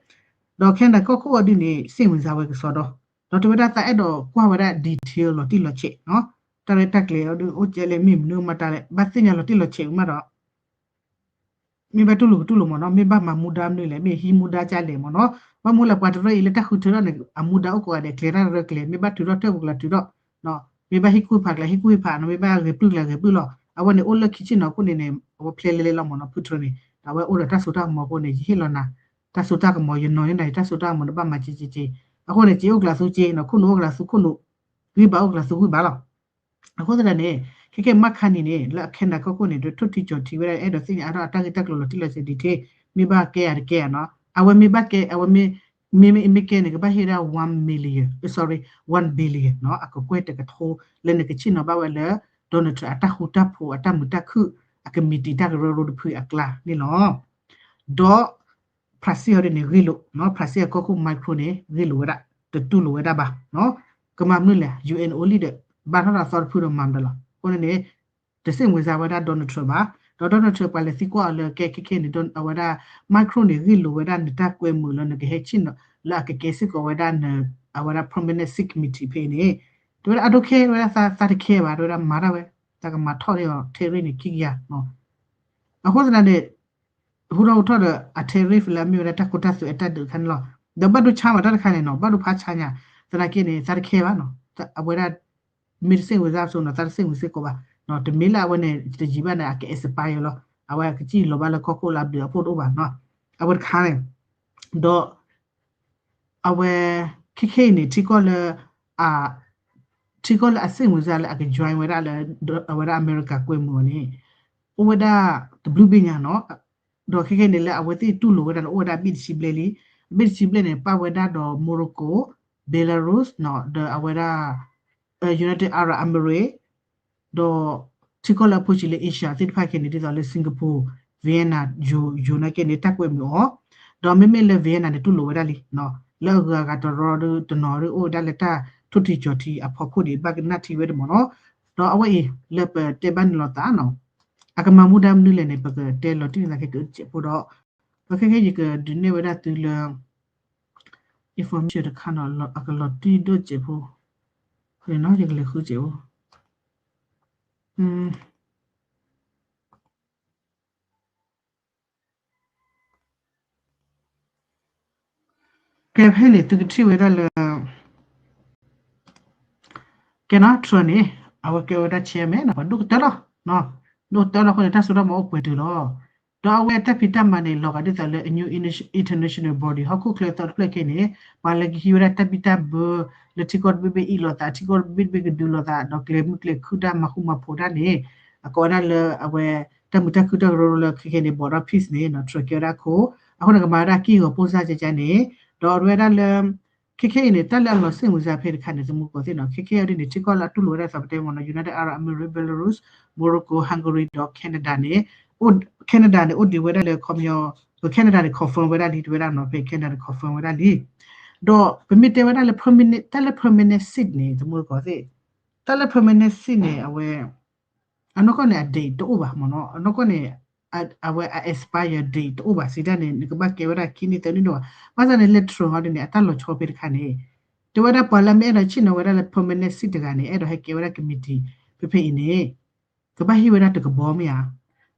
ဒီး Canada ကီၢ်ခိၣ်အီၤဒ်န့ၣ် စ့ၣ်ဝင်စါဝဲကစီဒီ, ဒီးတဲဝဲဒၣ်သးအဲၣ်ဒိးကွၢ်ဝဲဒၣ် detail လီၤတံၢ်လီၤဆဲးနီၤ, တၢ်ရဲၣ်တၢ်ကျဲၤအီၤဒ်အိၣ်ကဲလဲၣ် မ့ၢ်မနုၤမတၤလဲၣ် ဘၣ်သ့ၣ်ညါလီၤတံၢ်လီၤဆဲးဝံၤမးဒီး မ့ၢ်ဘၣ်တူၢ်လိာ်ကတူၢ်လိာ်မ့ၢ်နီၤ, မ့ၢ်ဘၣ်မၤမူဒါမနုၤလဲၣ်, မ့ၢ်ဟံးမူဒါကလဲၣ်မ့ၢ်နီၤ, ဘၣ်မနုၤလဲၣ် ပှၤတရၢအံၤလၢတၢ်ဃုထၢထီၣ်န့ၣ် အမူဒါအိၣ်ကိးဂၤဒဲး ကျဲၤတၢ်တရၢကျဲၤ, မ့ၢ်ဘၣ်ထုးထီၣ်ထၢၣ်ပူၤကျါထုးထီၣ်, မ့ၢ်ဘၣ်ဟံးကူၣ်ဟ့ၣ်ဖးကျါဟံးကူၣ်ဟ့ၣ်ဖးနီၤ, မ့ၢ်ဘၣ်ဂဲၤပျုၢ်ကျါဂဲၤပျုၢ်လီၤ, အဝဲန့ၣ်အိၣ်လၢခံဆ့ၣ်နီၤအဃိန့ၣ်န့ၣ် အဝဲဖျဲလဲလဲလီၤမ့ၢ်နီၤ, ဖုထြၢန့ၣ် အဝဲအိၣ်ဒီးတၢ်စိတၢ်ကမီၤအဃိန့ၣ် ယဟ့ၣ်လီၤနၤ တၢ်စိတၢ်ကမီၤ, ယနီၤယနၤ ယတၢ်စိတၢ်ကမီၤန့ၣ် ဘၣ်မၤက့က့က့, အဃိန့ၣ် က့အိၣ်ကျးသူက့နီၤ, ခိၣ်နူာ်အိၣ်ကျးသူခိၣ်နူာ်, ဂံၢ်ဘါအိၣ်ကျးသူဂံၢ်ဘါလီၤ. အဃိသတးန့ၣ် ခဲကဲ Mark Carney န့ၣ် လၢအ Canada ကီၢ်ခိၣ်န့ၣ် ဒုးထိၣ်ထံကၠီၤထံဝဲဒၣ် အဲၣ်ဒိးသ့ၣ်ညါအါထီၣ်အတၢ်ဂ့ၢ်တၢ်ကျိၤလီၤတံၢ်လီၤဆဲး detail, မ့ၢ်ဘၣ်ကဲဧါတကဲဧါနီၤ, အဝဲမ့ၢ်ဘၣ်ကဲ အဝဲမ့ၢ် မ့မ့ၢ်ကဲန့ၣ် ကဘၣ်ဟ့ၣ်ဝဲဒၣ် one million, sorry, one billion နီၤ, အကကွဲၢ်တကထိ လၢနကဆ့ၣ်နီၤဘၣ်ဝဲလၢ Donald Trump အတၢ်ဃူတၢ်ဖိးအတၢ်မုာ်တၢ်ခုၣ်အကမံးတံာ်တၢ်ကရၢကရိတဖုအကျါန့ၣ်လီၤ. ဒီး Brazil ဟီဒ်န့ၣ် ဂ့ၢ်လိာ်နီၤ, Brazil အကီၢ်ခိၣ် Macron န့ၣ် ဂ့ၢ်လိာ်ဝဲဒၣ် တတူၢ်လိာ်ဝဲဒၣ်ဘၣ်နီၤ, ကမၤမနုၤလဲၣ် UN only ဒီး ဘါထီၣ်ဒီးအသီတဖုဒီးမၤမတၤလီၤ. အဃိန့ၣ်န့ၣ် တစ့ၣ်မုာ်စါဝဲဒၣ် Donald Trump ဘၣ်, ဒီး Donald Trump ပှၤလဲၤသံကွၢ်အီၤလၢကဲခဲခဲန့ၣ် အဝဲဒၣ် Macron န့ၣ် ဂ့ၢ်လိာ်ဝဲဒၣ်နတၢ်ကွဲမုာ်လၢနကဟဲဆ့ၣ်နီၤ လၢအကကဲစ့ၢ်ကီးဝဲဒၣ်န အဝဲဒၣ် permanent seat committee ဖဲအံၤန့ၣ်, တဲဝဲဒၣ် I don't care ဝဲဒၣ်သးတခဲဘၣ်, တဲဝဲဒၣ်မၤတၢ်ဝဲ, တၢ်ကမၤထီၣ်န့ၢ်အီၤ tariff န့ၣ်ခံကယၤနီၤ, အဃိသတးန့ၣ် ဟူထီၣ်ဟူထီၣ်ဒီးအ tariff လၢအမ့ၢ်ဝဲဒၣ်တၢ်ခိတၢ်သွဲအတၢ်ဒုးတခါန့ၣ်လီၤ. ဒီးဘၣ်ဒိဆါမးတၢ်တခါန့ၣ်နီၤ, ဘၣ်ဒိဖးဆါညါ, သနာ်က့န့ၣ် သးတခဲဘၣ်နီၤ, အဝဲဒၣ် မ့ၢ်တစ့ၣ်ဝဲစါစိနီၤ, သးတစ့ၣ်ဝဲစ့ၢ်ကီးဘၣ်, တမ့ၢ်လၢအဝဲန့ၣ် တယံာ်ဘၣ်န့ၣ် အက expire လီၤ, အဝဲကစံၣ်လီၤဘၣ်လၢကီၢ်ခိၣ်လၢအဘျုးအဖှိၣ်တအိၣ်ဘၣ်နီၤ, အဝဲတခါန့ၣ်, ဒီး အဝဲ ခဲခဲအံၤန့ၣ် ထံကီၢ်လၢ အ ထံကီၢ်လၢအစ့ၣ်မုာ်စါလၢအက join ဝဲဒၣ်လၢ အဝဲဒၣ်အမဲရကၤကွဲမုာ်အီၤန့ၣ် အိၣ်ဝဲဒၣ်တဘျုးဘ့ၣ်ညါနီၤ, ဒီးခဲခဲန့ၣ်လၢအဝဲသ့ၣ်တူၢ်လိာ်ဝဲဒၣ်န့ၣ် အိၣ်ဝဲဒၣ်ဘ့ၣ်တဆံဘျဲၣ်လံ, ဘ့ၣ်တဆံဘျဲၣ်န့ၣ် ပာ်ဝဲဒၣ်ဒီး Morocco, Belarus နီၤ, ဒီးအဝဲဒၣ် United Arab Emirates, ဒီးထံကီၢ်လၢအဖိဆံးလၢ Asia သ့ၣ်တဖၣ်ခဲန့ၣ် ဒ်သိးလၢ Singapore, Vietnam, ယိၤ ယိၤနာ်က့န့ၣ် တၢ်ကွဲမုာ်အီၤ, ဒီးမ့မ့ၢ်လၢ Vietnam န့ၣ် တူၢ်လိာ်ဝဲဒၣ်လံ, လၢအဂုၤအဂၤတရီဒီးတနီၤဒီးအိၣ်ဝဲဒၣ်လၢတၢ်ထိၣ်ထံကၠီၤထံအဖီခိၣ်ဒံး ဘၣ်ကနၣ်ထံဝဲဒၣ်မ့ၢ်နီၤ, ဒီးအဝဲအံၤလၢပတဲဘၣ်န့ၣ်လိာ်သးနီၤ, အကမၤမူဒါမနုၤလဲၣ်န့ၣ် ပကတဲလီၤတံၢ်န့ၢ်သးခဲကစဲးဖိဒီး, ဒီးခဲခဲယကဒုးနဲၣ်ဝဲဒၣ်သုလၢ information တခါနီၤ, အကလီၤတံၢ်ဒိၣ်စဲးဖိ, ယကလဲၤဃုစဲးဖိ ကဲဖဲန့ၣ် သုကထံၣ်ဝဲဒၣ်လၢ ကဲနီၤ Trump န့ၣ် အဝဲကဲဝဲဒၣ် chairman နီၤ, ပှၤဒိၣ်ကတၢၢ်လီၤ, ဒိၣ်ကတၢၢ်လီၤအဃိန့ၣ် တၢ်စိတၢ်ကမီၤအိၣ်ပှဲၤတုၤလီၤ. ဒီးအဝဲတၢ်ဖံးတၢ်မၤန့ၣ် လီၤဂာ်ဒ်သိးလၢ အ new international body ဟီၣ်ခိၣ်ချၢသီတဖျၢၣ်ခဲန့ၣ် ပှၤလၢကဟံးဝဲဒၣ်တၢ်ဘံၣ်တၢ်ဘၢ လၢထံကီၢ်တဘ့ၣ်ဘ့ၣ်အ့ၣ်လိာ်သး ထံကီၢ်တဘ့ၣ်တဘ့ၣ်ကဒုးလိာ်သး ဒီးကျဲမုၢ်ကျဲခုၣ်တၢ်မၤဃူမၤဖိးတၢ်န့ၣ် အကိးဝဲဒၣ်လၢအဝဲ တၢ်မုာ်တၢ်ခုၣ်တၢ်ကရၢကရိလၢခဲခဲန့ၣ် Board of Peace န့ၣ် Trump ကဲဝဲဒၣ်ခိၣ်, အဃိန့ၣ် ကမၤဝဲဒၣ်ကံၢ်ဂီၤပိၢ်စၢ်ကကန့ၣ်, ဒီးအဝဲဒၣ်လၢ ခဲခဲအံၤန့ၣ် တၢ်လၢအလီၤစ့ၣ်မုာ်စါဖဲတခါန့ၣ် သမူသကိးသ့ၣ်နီၤ ခဲခဲအံၤဒ်န့ၣ် ထံကီၢ်လၢအတူၢ်လိာ်ဝဲဒၣ်သးပတဲမ့ၢ်နီၤ United Arab Emirates, Belarus, Morocco, Hungary ဒီး Canada န့ၣ် Canada န့ၣ် အိၣ်ဒံးဝဲဒၣ်လၢ ခီပညီ ပ Canada န့ၣ် confirm ဝဲဒၣ်လံ တဝဲဒၣ်နီၤ ဖဲ Canada န့ၣ် confirm ဝဲဒၣ်လံ ဒီးပမ့ၢ်တဲဝဲဒၣ်လၢ permanent တၢ်လၢ permanent seat န့ၣ် သမူသကိးသ့ၣ် တၢ်လၢ permanent seat န့ၣ် အဝဲ အနီၢ်ကီၢ်န့ၣ် အ date တအိၣ်ဘၣ်မ့ၢ်နီၤ အနီၢ်ကီၢ်န့ၣ် အဝဲအ expire date တအိၣ်ဘၣ် စံးတၢ်န့ၣ် နကဘၣ်ကဲဝဲဒၣ်ခံနံၣ်သၢနံၣ်ဒိၣ်ဘၣ် ဘၣ်ဆၣ်န့ၣ် လၢ Trump ဟီဒ်န့ၣ် အတၢ်လီၤဆီဖဲတခါန့ၣ် တဲဝဲဒၣ်ပှၤလၢမ့ၢ်အဲၣ်ဒိးဆ့ၣ်နီၤဝဲဒၣ်လၢ permanent seat တဂၤန့ၣ် အဲၣ်ဒိးဟဲကဲဝဲဒၣ် committee ဖဲဖဲအံၤန့ၣ် ကဘၣ်ဟ့ၣ်ဝဲဒၣ်တကဘီမ့ၢ်ဧါ,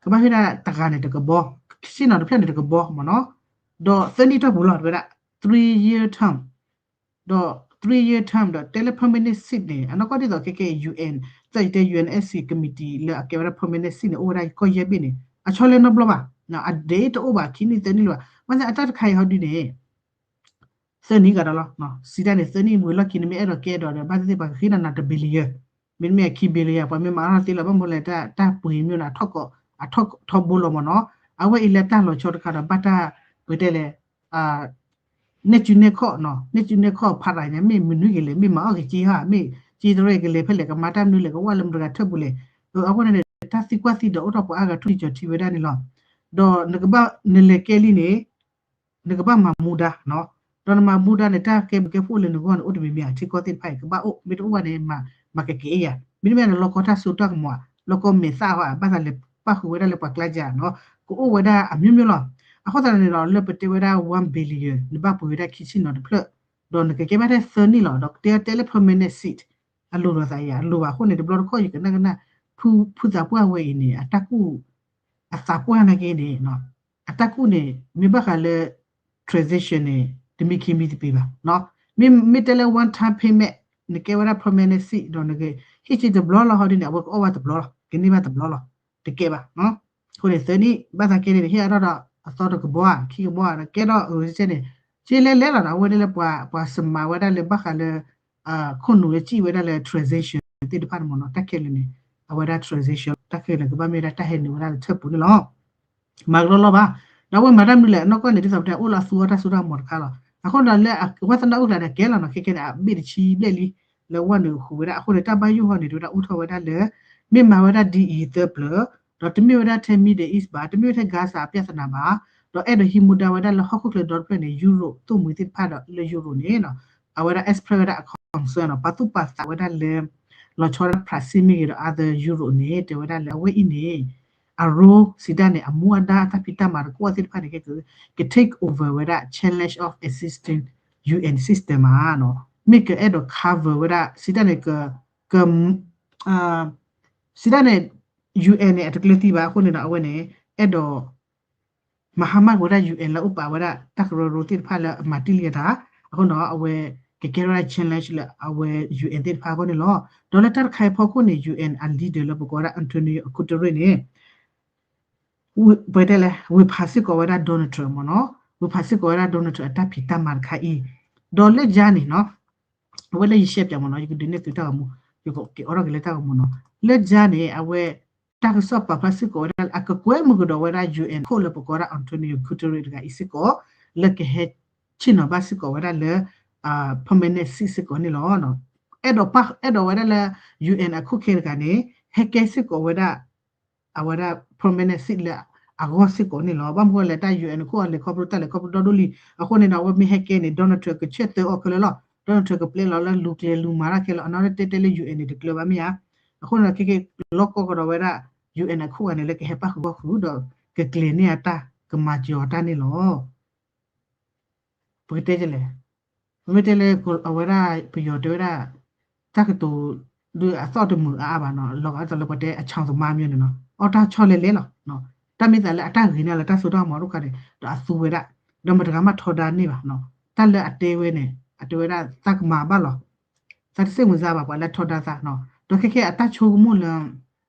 ကဘၣ်ဟ့ၣ်ဒၣ်တဂၤန့ၣ်တကဘီ, ဆ့ၣ်နီၤတဖျၢၣ်န့ၣ်တကဘီမ့ၢ်နီၤ, ဒီးသၢနံၣ်ထီၣ်ပူၤလီၤ တဲဝဲဒၣ် three year term, ဒီး three year term ဒီးတဲလၢ permanent seat န့ၣ် အနီၢ်ကီၢ်ဒ်သိးခဲကဲ UN သၢယတဲ UNSC committee လၢအကဲဝဲဒၣ် permanent seat န့ၣ် အိၣ်ဝဲဒၣ်ကီၢ်ယဲၢ်ဘ့ၣ်န့ၣ် အဆီလဲနီတဘျီဘၣ်, အ date တအိၣ်ဘၣ် ခံနံၣ်သၢနံၣ်လၢၤဘၣ်, ဘၣ်ဆၣ်အတၢ်တခါအံၤဟီဒ်န့ၣ် သၢနံၣ်ဂၤဒီးလီၤ, စံးတၢ်န့ၣ် သၢနံၣ်ဝံၤလီၢ်ခံန့ၣ် မ့ၢ်အဲၣ်ဒိးကဲဒီးဒီး ဘၣ်သ့ၣ်သ့ၣ်ပှၤကဃ့နၤနၤတ billion, မ့တမ့ၢ်အခံ billion ပှၤမ့ၢ်မၤအါထီၣ်သ့လီၤ ဘၣ်မနုၤလဲၣ် တၢ်ပှ့ၤမ့ၢ်န့ၣ် အထီၣ်ကီး အထီၣ်ထီဘိလီၤမ့ၢ်နီၤ, အဝဲအံၤလၢတၢ်လီၤဆီတခါဒီး ဘၣ်တၢ်ပတဲလဲၣ် နဲၣ်စုနဲၣ်ခီၣ်နီၤ, နဲၣ်စုနဲၣ်ခီၣ်ဖးရၤညါ မ့ၢ်မနုၤကလဲၣ် မ့ၢ်မၤအီၣ်က့ၤက့ဟါ မ့ၢ်က့တရဲၣ်ကလဲၤဖဲလဲၣ် ကမၤတၢ်မနုၤလဲၣ် ကဝၢ်လၢမတဂၤထၢၣ်ပူၤလဲၣ်, အဝဲန့ၣ် တၢ်သံကွၢ်သံဒီးအိၣ်ထီၣ်ပှၤအါဂၤထူၣ်ထံကၠီၤထံဝဲဒၣ်န့ၣ်လီၤ, ဒီးနကဘၣ်နလဲၤကဲလံန့ၣ် နကဘၣ်မၤမူဒါနီၤ, ဒီးနမၤမူဒါန့ၣ် တၢ်ကဲဘျုးကဲဖှိၣ်လၢနဂီၢ်န့ၣ် အိၣ်တမံၤမံၤဧါ ထံကီၢ်သ့ၣ်တဖၣ်အံၤ ကဘၣ်အိၣ် မ့ၢ်တအိၣ်ဘၣ်န့ၣ် မၤကကဲယၤ, မ့တမ့ၢ်န့ၣ် လီၢ်ကီတၢ်စိတၢ်ကမီၤဧါ, လီၢ်ကီမဲာ်သၣ်ဟီဧါ ဘၣ်သးလဲၤပၣ်ဃုာ်ဝဲဒၣ်လၢပှၤကျါယၤနီၤ, ကအိၣ်ဝဲဒၣ်အမျိုးမျိုးလီၤ, အဃိသတးန့ၣ်ဒီး လၢပတဲဝဲဒၣ် one billion နဘၣ်ပှ့ၤဝဲဒၣ်ခံဆံနီၤတဖျၢၣ်, ဒီးနကကဲဘၣ်ထဲသၢနံၣ်လီၤ, ဒီးကတဲတဲလၢ permanent seat အလိၣ်ဒီးသးယၤ အလိၣ်ဘၣ်အဃိန့ၣ် တဘျီတခီၣ်ယကနၣ်ကနၣ် ဖုသးပှၢ်ဝဲအံၤန့ၣ် အတၢ်ကူၣ် အသးပှၢ်နာ်က့န့ၣ် အတၢ်ကူၣ်န့ၣ် မ့ၢ်ဘၣ်ဃးလၢ transition န့ၣ် တမံခ့မံသပ့ၤဘၣ်, မ့မ့ၢ်တဲလၢ one time payment နကဲဝဲဒၣ် permanent seat ဒီးနကဟ့ၣ်က့ၤတဘျီလီၤဟီဒ်န့ၣ် အဝဲကအီၣ်ဘၣ်တဘျီလီၤ ကန့ၢ်ဘၣ်တဘျီလီၤ တကဲဘၣ်, အဃိန့ၣ် သၢနံၣ် ဘၣ်သးကဲန့ၣ် ဟ့ၣ်အါထီၣ်ဒီးအသီတကဘီဧါ ခံကဘီဧါ ကဲထီၣ်အဂ့ၤကဲန့ၣ် က့လဲၤလဲၤလီၤဒီး အဝဲဒၣ်လၢပှၤ ပှၤစမၤဝဲဒၣ်လၢဘၣ်ဃးလၢ ခိၣ်နူာ်လၢစံၣ်ဝဲဒၣ်လၢ transition သ့ၣ်တဖၣ်န့ၣ်မ့ၢ်နီၤ တၢ်ခဲလၢာ်န့ၣ် အဝဲဒၣ် transition တၢ်ခဲလၢာ်န့ၣ် ကဘၣ်မ့ၢ်ဝဲဒၣ်တၢ်ဟဲနုာ်ဝဲဒၣ်လၢထၢၣ်ပူၤန့ၣ်လီၤ. မၤကလီလီၤဘၣ်, ဒီးအဝဲမၤတၢ်မနုၤလဲၣ် အနီၢ်ကီၢ်န့ၣ် ဒ်သိးပတဲအိၣ်လၢအသူအီၣ်တၢ်စိတၢ်ကမီၤတခါလီၤ. အဃိဒီးလၢအဝဲသနာ်အိၣ်ကျါန့ၣ် ကဲလီၤနီၤ ခဲခဲန့ၣ် အဘ့ၣ်တဆံဘျဲၣ်လံ လၢဝဲနုာ်ဃုာ်ဝဲဒၣ် အဃိန့ၣ် တၢ်ဘၣ်ယိၣ်ဟီန့ၣ် တဝဲဒၣ်အိၣ်ထီၣ်ဝဲဒၣ်လၢ မ့ၢ်မၤဝဲဒၣ်ဒ်အံၤသၢပျၢၤ ဒီးတမ့ၢ်ဝဲဒၣ်ထဲ Middle East ဘၣ် တမ့ၢ်ဝဲထဲ Gaza အပြဿနာဘၣ်, ဒီးအဲၣ်ဒိးဟံးမူဒါဝဲဒၣ်လၢဟီၣ်ခိၣ်ချၢဒီတဖျၢၣ်န့ၣ် Europe သိၣ်မှံၤသ့ၣ်တဖၣ်ဒီးလၢ Europe န့ၣ် အဝဲဒၣ် express ဝဲဒၣ်အ concern နီၤ ပာ်သူၣ်ပာ်သးဝဲဒၣ်လၢ လီၤဆီဒၣ် Brexit မ့ၢ်ဂ့ၤဒီး other Europe န့ၣ် တဲဝဲဒၣ်လၢအဝဲအံၤန့ၣ် အ role စံးတၢ်န့ၣ် အမူအဒါအတၢ်ဖံးတၢ်မၤတကွီၣ်သ့ၣ်တဖၣ်န့ၣ် က က take over ဝဲဒၣ် challenge of existing UN system မးနီၤ မ့ၢ်ကအဲၣ်ဒိး cover ဝဲဒၣ် စံးတၢ်န့ၣ် က က စံးတၢ်န့ၣ် UN န့ၣ် အတကျၢၤသံဘၣ်အဃိန့ၣ်ဒီး အဝဲန့ၣ် အဲၣ်ဒိး မၤဟါမၢ်က့ၤဝဲဒၣ် UN လၢအအိၣ်ပာ်ဝဲဒၣ်တၢ်ကရၢကရိသ့ၣ်တဖၣ်လၢအမၤတံၢ်လံအတၢ်, အဃိန့ၣ် အဝဲကကဲထီၣ်ဝဲဒၣ် challenge လၢအဝဲ UN သ့ၣ်တဖၣ်အဂီၢ်န့ၣ်လီၤ. ဒီးလၢတၢ်တခါအံၤအဖီခိၣ်န့ၣ် UN အ leader လၢပကိးဝဲဒၣ် Antonio Guterres န့ၣ် ပတဲလဲၣ် ဝ့ၤဖးစ့ၢ်ကီးဝဲဒၣ် Donald Trump မ့ၢ်နီၤ, ဝ့ၤဖးစ့ၢ်ကီးဝဲဒၣ် Donald Trump အတၢ်ဖံးတၢ်မၤတခါအံၤ, ဒီးလၢယါန့ၣ်နီၤ အဝဲလၢယရှဲပၠးမ့ၢ်နီၤ ယကဒုးနဲၣ်သုတၢ်ဂီၤမူ, ယကအိးထီၣ်က့ၤလၢတၢ်ဂီၤမူနီၤ, လၢယါန့ၣ် အဝဲ တၢ်ကစီၣ်ပာ်ဖျါစ့ၢ်ကီးဝဲဒၣ်လၢ အကကွဲမုာ်ကဒီးဝဲဒၣ် UN ခိၣ်လၢပကိးဝဲဒၣ် Antonio Guterres တဂၤအံၤစ့ၢ်ကီး လၢကဟဲဆ့ၣ်နီၤဘၣ်စ့ၢ်ကီးဝဲဒၣ်လၢ permanent seat စ့ၢ်ကီးန့ၣ်လီၤ. အဲၣ်ဒိးပာ် အဲၣ်ဒိးဝဲဒၣ်လၢ UN အခိၣ်ခဲတဂၤန့ၣ် ဟဲကဲစ့ၢ်ကီးဝဲဒၣ် အဝဲဒၣ် permanent seat လၢအဂီၢ်စ့ၢ်ကီးန့ၣ်လီၤ. ဘၣ်မနုၤလဲၣ် တၢ် UN အခိၣ်အလဲၤခီဖျိတၢ်လဲၤခီဖျိဒီဒိၣ်လံ. အဃိန့ၣ်ဒီး အဝဲမ့ၢ်ဟဲကဲန့ၣ် Donald Trump ကဆၢထၢၣ်အီၤခဲလၢာ်လီၤ. Donald Trump ကပျဲလီၤလၢလူၤကျဲလူၤမၤတၢ်ခဲလၢာ် အနီၢ်တဲတဲလၢ UN န့ၣ် တကျၢၤဘၣ်မ့ၢ်ဧါ. အဃိန့ၣ်ဒီး ခဲကဲ လီၢ်ကီကဒီးဝဲဒၣ် UN အခိၣ်ဂၤန့ၣ် လၢကဟဲပၣ်ဃုာ်ဂီၢ်ဃုာ်ဒီး ကကျဲၤန့ၢ်အတၢ်ကမၤစၢၤအီၤတၢ်န့ၣ်လီၤ. ပကတဲဒ်လဲၣ်, ပမ့ၢ်တဲလၢအဝဲဒၣ် ပယီၤတဲဝဲဒၣ် တၢ်ကတိၤ ဒုးအသီၣ်တမုာ်အါအါဘၣ်နီၤ, လီၤဂာ်ဒ်သိးလၢပှၤတဲအချောင်သမားမျိုးန့ၣ်နီၤ, အီၣ်တၢ်ဆီလဲလဲလီၤ. တၢ်မ့ၢ်သးလၢအတၢ်ဂ့ၤန့ၢ်လၢတၢ်စိတၢ်ကမီၤတခါန့ၣ် ဒီးအသူဝဲဒၣ်, ဒီးမတၤဂၤမးထီဒါန့ၢ်ဘၣ်နီၤ. တၢ်လၢအတဲဝဲန့ၣ် အတဲဝဲဒၣ်သးကမၤဘၣ်လီၤ. သးတစ့ၣ်မုာ်စါဘၣ်ပှၤလၢထီဒါသးနီၤ. ဒီးခဲခဲအတၢ်ဆိကမိၣ်လၢ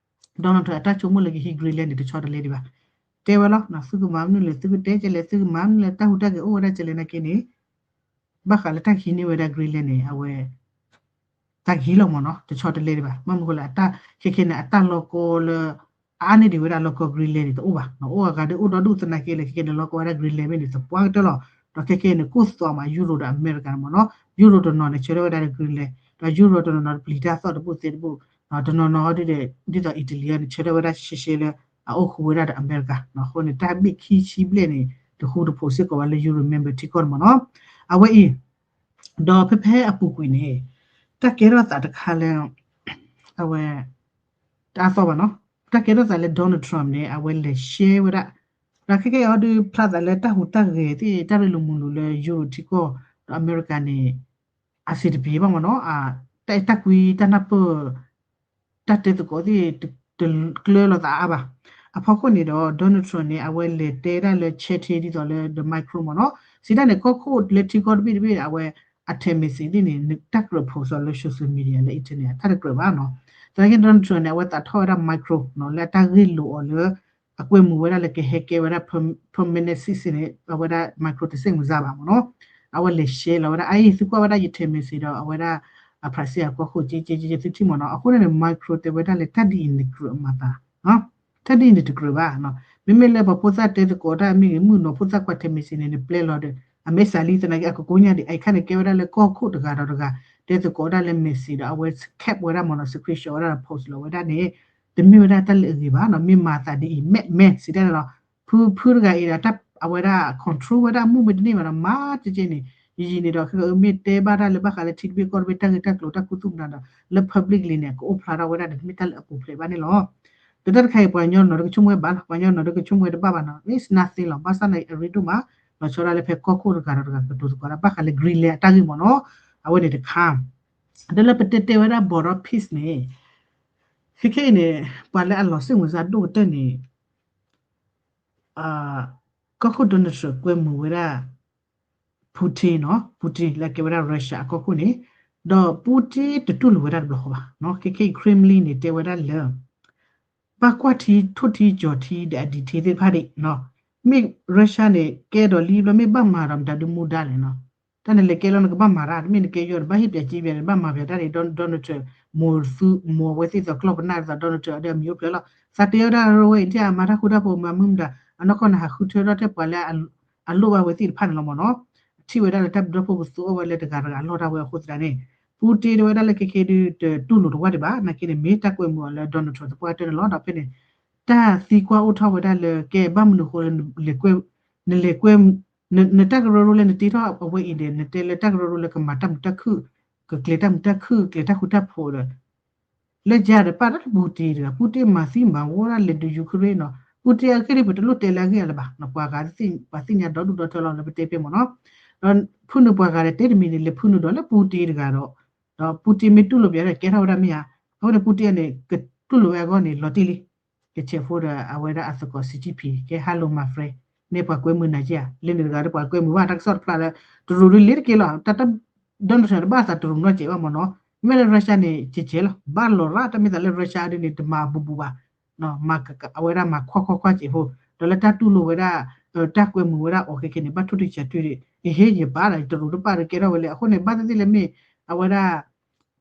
Donald Trump အတၢ်ဆိကမိၣ်လၢကဟံး Greenland န့ၣ် တဆီတလဲဒံးဘၣ်. တဲဝဲလီၤ, သုကမၤမနုၤလဲၣ် သုကတဲကလဲၣ် သုကမၤမနုၤလဲၣ် တၢ်ဟူးတၢ်ဂဲၤအိၣ်ဝဲဒၣ်ကလဲၣ်နာ်က့န့ၣ် ဘၣ်ဃးလၢတၢ်ကဟံးန့ၢ်ဝဲဒၣ် Greenland န့ၣ် အဝဲ တၢ်ကဟံးလီၤမ့ၢ်နီၤ တဆီတလဲဒံးဘၣ်. ဘၣ်မနုၤဃိလၢအတၢ် ခဲခဲန့ၣ် အတၢ်လီၤကီလၢ အအါန့ၢ်ဒံးဝဲဒၣ်လီၤကီ Greenland န့ၣ် တအိၣ်ဘၣ်. အိၣ်အဂၤဒ်အိၣ်ဒီဒူၣ်သနာ်က့လၢ ခဲခဲန့ၣ် လီၤကီဝဲဒၣ် Greenland မ့ၢ်န့ၣ် သပှၢ်ကတၢၢ်လီၤ. ဒီးခဲခဲအံၤန့ၣ် ကိၢ်သီမး ယူရိၤဒီးအမဲရကၤန့ၣ်မ့ၢ်နီၤ, ယူရိၤတနီၤန့ၣ် ဆၢထၢၣ်ဝဲဒၣ်လၢ Greenland ဒီးယူရိၤတနီၤန့ၣ် ပျံၤတၢ်သီၣ်တဘူၣ်သ့တဘူၣ်, တနီၤနီၤဒ် ဒ်သိး Italy န့ၣ် ဆၢထၢၣ်ဝဲဒၣ်ရှဲရှဲလၢ အအိၣ်ဃူဝဲဒၣ်ဒီးအမဲရကၤ, အဃိန့ၣ် တၢ်ဘ့ၣ်ခံဆံဘျဲၣ်န့ၣ် တဃူတဖိးစ့ၢ်ကီးဘၣ်လၢ ယူရိၤ member ထံကီၢ်န့ၣ်မ့ၢ်နီၤ, အဝဲအံၤ ဒီးဖဲဖဲအပူၤကွံာ်န့ၣ် တၢ်ကဲထီၣ်သးတခါလၢ အဝဲ တအါသီဘၣ်နီၤ, တၢ်ကဲထီၣ်သးလၢ Donald Trump န့ၣ် အဝဲလဲၤရှဲဝဲဒၣ်, ဒီးခဲကဲအံၤအီၤဒုးဖျါသးလၢတၢ်ဟူးတၢ်ဂဲၤသ့ၣ် တၢ်ရ့လိာ်မုာ်လိာ်လၢယူရိၤထံကီၢ် ဒီးအမဲရကၤန့ၣ် အဆင်တပြေဘၣ်မ့ၢ်နီၤ, တၢ်အဲၣ်တၢ်ကွံတၢ်နၢ်ပၢၢ် တၢ်တဲသကိးသ့ၣ် တကျၢၤလိာ်သးအါဘၣ်. အဖီခိၣ်န့ၣ်ဒီး Donald Trump န့ၣ် အဝဲလဲၤတဲဒၣ်လၢ Chatty ဒ်သိးလၢ The Micro မ့ၢ်နီၤ, စံးတၢ်န့ၣ် ကီၢ်ခိၣ်လၢထံကီၢ်တဘ့ၣ်တဘ့ၣ် အဝဲ အထဲး message သ့ၣ်န့ၣ် တၢ်ကြၢး post လၢ social media လၢ internet တၢ်တကြၢးဘၣ်နီၤ, သနာ်က့ Donald Trump န့ၣ် အဝဲသးထီၣ်ဝဲဒၣ် Micro နီၤ လၢအတၢ်ဂ့ၢ်လိာ်အီၤလၢ အကွဲမုာ်ဝဲဒၣ်လၢကဟဲကဲဝဲဒၣ် permanent citizen န့ၣ် အဝဲဒၣ် Micro တစဲးမုၢ်စၢ်ဘၣ်မ့ၢ်နီၤ, အဝဲလဲၤရှဲလီၤဝဲဒၣ် အအံၤ သုကွၢ်ဝဲဒၣ်ယထဲး message ဒီး အဝဲဒၣ် အဖရၣ်စ့ၣ်အကီၢ်ခိၣ် ကကကသုထံၣ်မ့ၢ်နီၤ, အဃိန့ၣ်န့ၣ် Micro တဲဝဲဒၣ်လၢတၢ်ဒ်အံၤန့ၣ်ကြၢးအမၤသး, တၢ်ဒ်အံၤန့ၣ်တကြၢးဘၣ်, မ့မ့ၢ်လၢပှၤဖိသၣ်တဲသကိးတၢ်မ့ၢ်ဂ့ၤ မုၣ်ကနီၤဖိသၣ်ကွၢ်ထဲး message န့ၣ် နပျဲလီၤဒီး အမဲာ်စးလံ သနာ်က့ အကကိညါဒံး အအံၤခါန့ၣ် ကဲဝဲဒၣ်လၢကီၢ်ခိၣ်တဂၤဒီးတဂၤ တဲသကိးဒၣ်လၢ message ဒီး အဝဲ cap ဝဲဒၣ်မ့ၢ်နီၤ screenshot ဝဲဒၣ်ဒီး post လီၤဝဲဒၣ်န့ၣ် တမ့ၢ်ဝဲဒၣ်တၢ်လၢအဂ့ၤဘၣ်နီၤ, မ့ၢ်မၤသးဒ်အံၤ မ့ၢ် မ့ၢ် စံးတၢ်န့ၣ်လီၤ, ဖု ဖုတဂၤအံၤဒီး အဝဲဒၣ် control ဝဲဒၣ်မုၢ်မ့ၢ်တန့ၢ်ဘၣ်ဒီး မၤကကန့ၣ် ယံာ်ယံာ်န့ၣ်ဒီး ခဲအံၤမ့ၢ်တဲဘၣ်တၢ်လၢဘၣ်ဃးလၢထံတဘ့ၣ်ကီၢ်တဘ့ၣ်တၢ်ဂ့ၢ်တၢ်ကျိၤတၢ်ခူသူၣ်နၤဒီး လၢ public လံန့ၣ် ကအိၣ်ဖျါထီၣ်ဝဲဒၣ်ဒီး တမ့ၢ်တၢ်လၢအပူၤဖျဲးဘၣ်န့ၣ်လီၤ. ဒီးတၢ်တခါအံၤ ပှၤကညီနီၤဒုကဆိကမိၣ်ဝဲဘၣ်နီၤ, ပှၤကညီနီၤဒုကဆိကမိၣ်ဝဲတဘၣ်ဘၣ်နီၤ, it's nothing လီၤ, ဘၣ်ဆၣ်န့ၣ် အရ့ဒိၣ်မး, လီၤဆီဒၣ်လၢဖဲကီၢ်ခိၣ်တဂၤဒီးတဂၤကတိၤသကိးဒၣ် ဘၣ်ဃးလၢ Greenland အတၢ်ဂ့ၢ်မ့ၢ်နီၤ, အဝဲန့ၣ်တခါ ဒီးလၢပတဲတဲဝဲဒၣ် border peace န့ၣ် ခဲခဲအံၤန့ၣ် ပှၤလၢအလီၤစ့ၣ်မုၢ်စၢ်ဒိၣ်ကတၢၢ်န့ၣ် ကီၢ်ခိၣ် Donald Trump ကွဲမုာ်ဝဲဒၣ် Putin နီၤ, Putin လၢကဲဝဲဒၣ် Russia အကီၢ်ခိၣ်န့ၣ်, ဒီး Putin တတူၢ်လိာ်ဝဲဒၣ်တဘျီဃီဘၣ်, ခဲခဲအံၤ Kremlin န့ၣ် တဲဝဲဒၣ်လၢ ဘၣ်ကွၢ်ထံထိၣ်ထံကၠီၤထံဒီးအ detail သ့ၣ်တဖၣ်ဒံး, မ့ၢ် Russia န့ၣ် ကဲဒီးလံဘျီ မ့ၢ်ဘၣ်မၤဒီးမတၤဒုမူဒါလဲၣ်နီၤ, တၢ်န့ၣ်လဲၤကဲလီၤနကဘၣ်မၤတၢ်, တမ့ၢ်နကဲယီၤန့ၣ် ဘၣ်ဟ့ၣ်ပျးက့ပျးန့ၣ် ဘၣ်မၤပျးတၢ်န့ၣ် Donald Trump မိၢ်သူ မိၢ်အဝဲသ့ၣ်သိးကျီၢ်ပနၢ်ဒ်သိး Donald Trump ဒီးအမံၤအိၣ်ဖျဲၣ်လီၤ, သးတဲဝဲဒၣ်ရဝဲအံၤ ထံၣ်အမၤတၢ်ဃူတၢ်ဖိးမၤမုာ်မတၤ, အနီၢ်ကီၢ်န့ၣ် ဟးဃုထၢထီၣ်ထဲပှၤလၢ အလိၣ်ဘၣ်ဝဲသ့ၣ်တဖၣ်န့ၣ်လီၤမ့ၢ်နီၤ, ထံၣ်ဝဲဒၣ်လၢတၢ်ဘျုးတၢ်ဖှိၣ်ကသူအီၣ်ဝဲလၢတဂၤတဂၤအလီၢ်တၢ်ဝဲအဃိသတးန့ၣ်, Putin တဲဝဲဒၣ်လၢခဲခဲဒုးတတူၢ်လိာ်တဝၢ်ဒံးဘၣ်, နာ်က့န့ၣ် မ့ၢ်တၢ်ကွဲမုာ်အီၤလၢ Donald Trump သပှၢ်တၢၢ်န့ၣ်လီၤ, ဒီးဖဲန့ၣ် တၢ်သံကွၢ်အိၣ်ထီၣ်ဝဲဒၣ်လၢ ကဲဘၣ်မနုၤအဃိလၢ နလဲၤကွဲ နတၢ်ကရၢကရိလၢနတ့ထီၣ်အဝဲအံၤန့ၣ် နတဲလၢတၢ်ကရၢကရိလၢကမၤတၢ်မုာ်တၢ်ခုၣ်, ကကျဲၤတၢ်မုာ်တၢ်ခုၣ် ကျဲၤတၢ်ဃူတၢ်ဖိးဒီး လၢယၤဒီးပာ်တၢ် Putin တဂၤ, Putin မၤသံမၤဝီဒၣ်လဲၤဒုး Ukraine နီၤ, Putin အဂ့ၢ်ဒ်ပှၤတလိၣ်တဲလၢအဂ့ၢ်အလၢၤဘၣ်, ပှၤဂၤသ့ၣ် ပှၤသ့ၣ်ညါဒီဒူၣ်ဒီထၢလီၤလၢပတဲဖဲမ့ၢ်နီၤ, ဒီးဖုနုာ်ပှၤဂၤဒီးတဲတမံၤန့ၣ် လဲၤဖုနုာ်ဒီးလၢ Putin တဂၤဒီး, ဒီး Putin မ့ၢ်တူၢ်လိာ်ပှၤဒီးကဲထီၣ်ဝဲဒၣ်မ့ၢ်ဧါ, အဃိန့ၣ် Putin န့ၣ် ကတူၢ်လိာ်ဝဲအဂီၢ်န့ၣ် လီၤတံၢ်လံ ကဆဲးဖိဒီးအဝဲဒၣ်အသကိး Xi Jinping ကဲ hello my friend မ့ၢ်ပှၤကွဲမုာ်နၤက့ဧါ, လၢန့ၣ်တဂၤဒီးပှၤကွဲမုာ်ဘၣ် တၢ်ကစီၣ်တဖျါလၢ တရူးဒုးလ့ၤတက့ၢ်လီၤ, တၢ် Donald Trump တဘၣ်သးတရူးနီတစဲးဘၣ်မ့ၢ်နီၤ, မ့ၢ်လၢ Russia န့ၣ် ကဲကဲလီၤ ဘၣ်လီၤရၣ် တၢ်မ့ၢ်သးလၢ Russia ဒ်န့ၣ် တမၤဘူးဘူးဘၣ် အဝဲဒၣ်မၤခွါခွါခွါစဲးဖိ, ဒီးလၢတၢ်တူၢ်လိာ်ဝဲဒၣ် တၢ်ကွဲမုာ်ဝဲဒၣ်အီၤခဲခဲန့ၣ် ဘၣ်ထိၣ်တံၢ်ဆးတုၤဒီး ယဟ့ၣ်ယပာ်ဒီး ယတရူးတပာ်ဒီးကဲထီၣ်ဝဲလဲၣ်, အဃိန့ၣ် ဘၣ်သ့ၣ်သ့ၣ်လၢမ့ၢ် အဝဲဒၣ်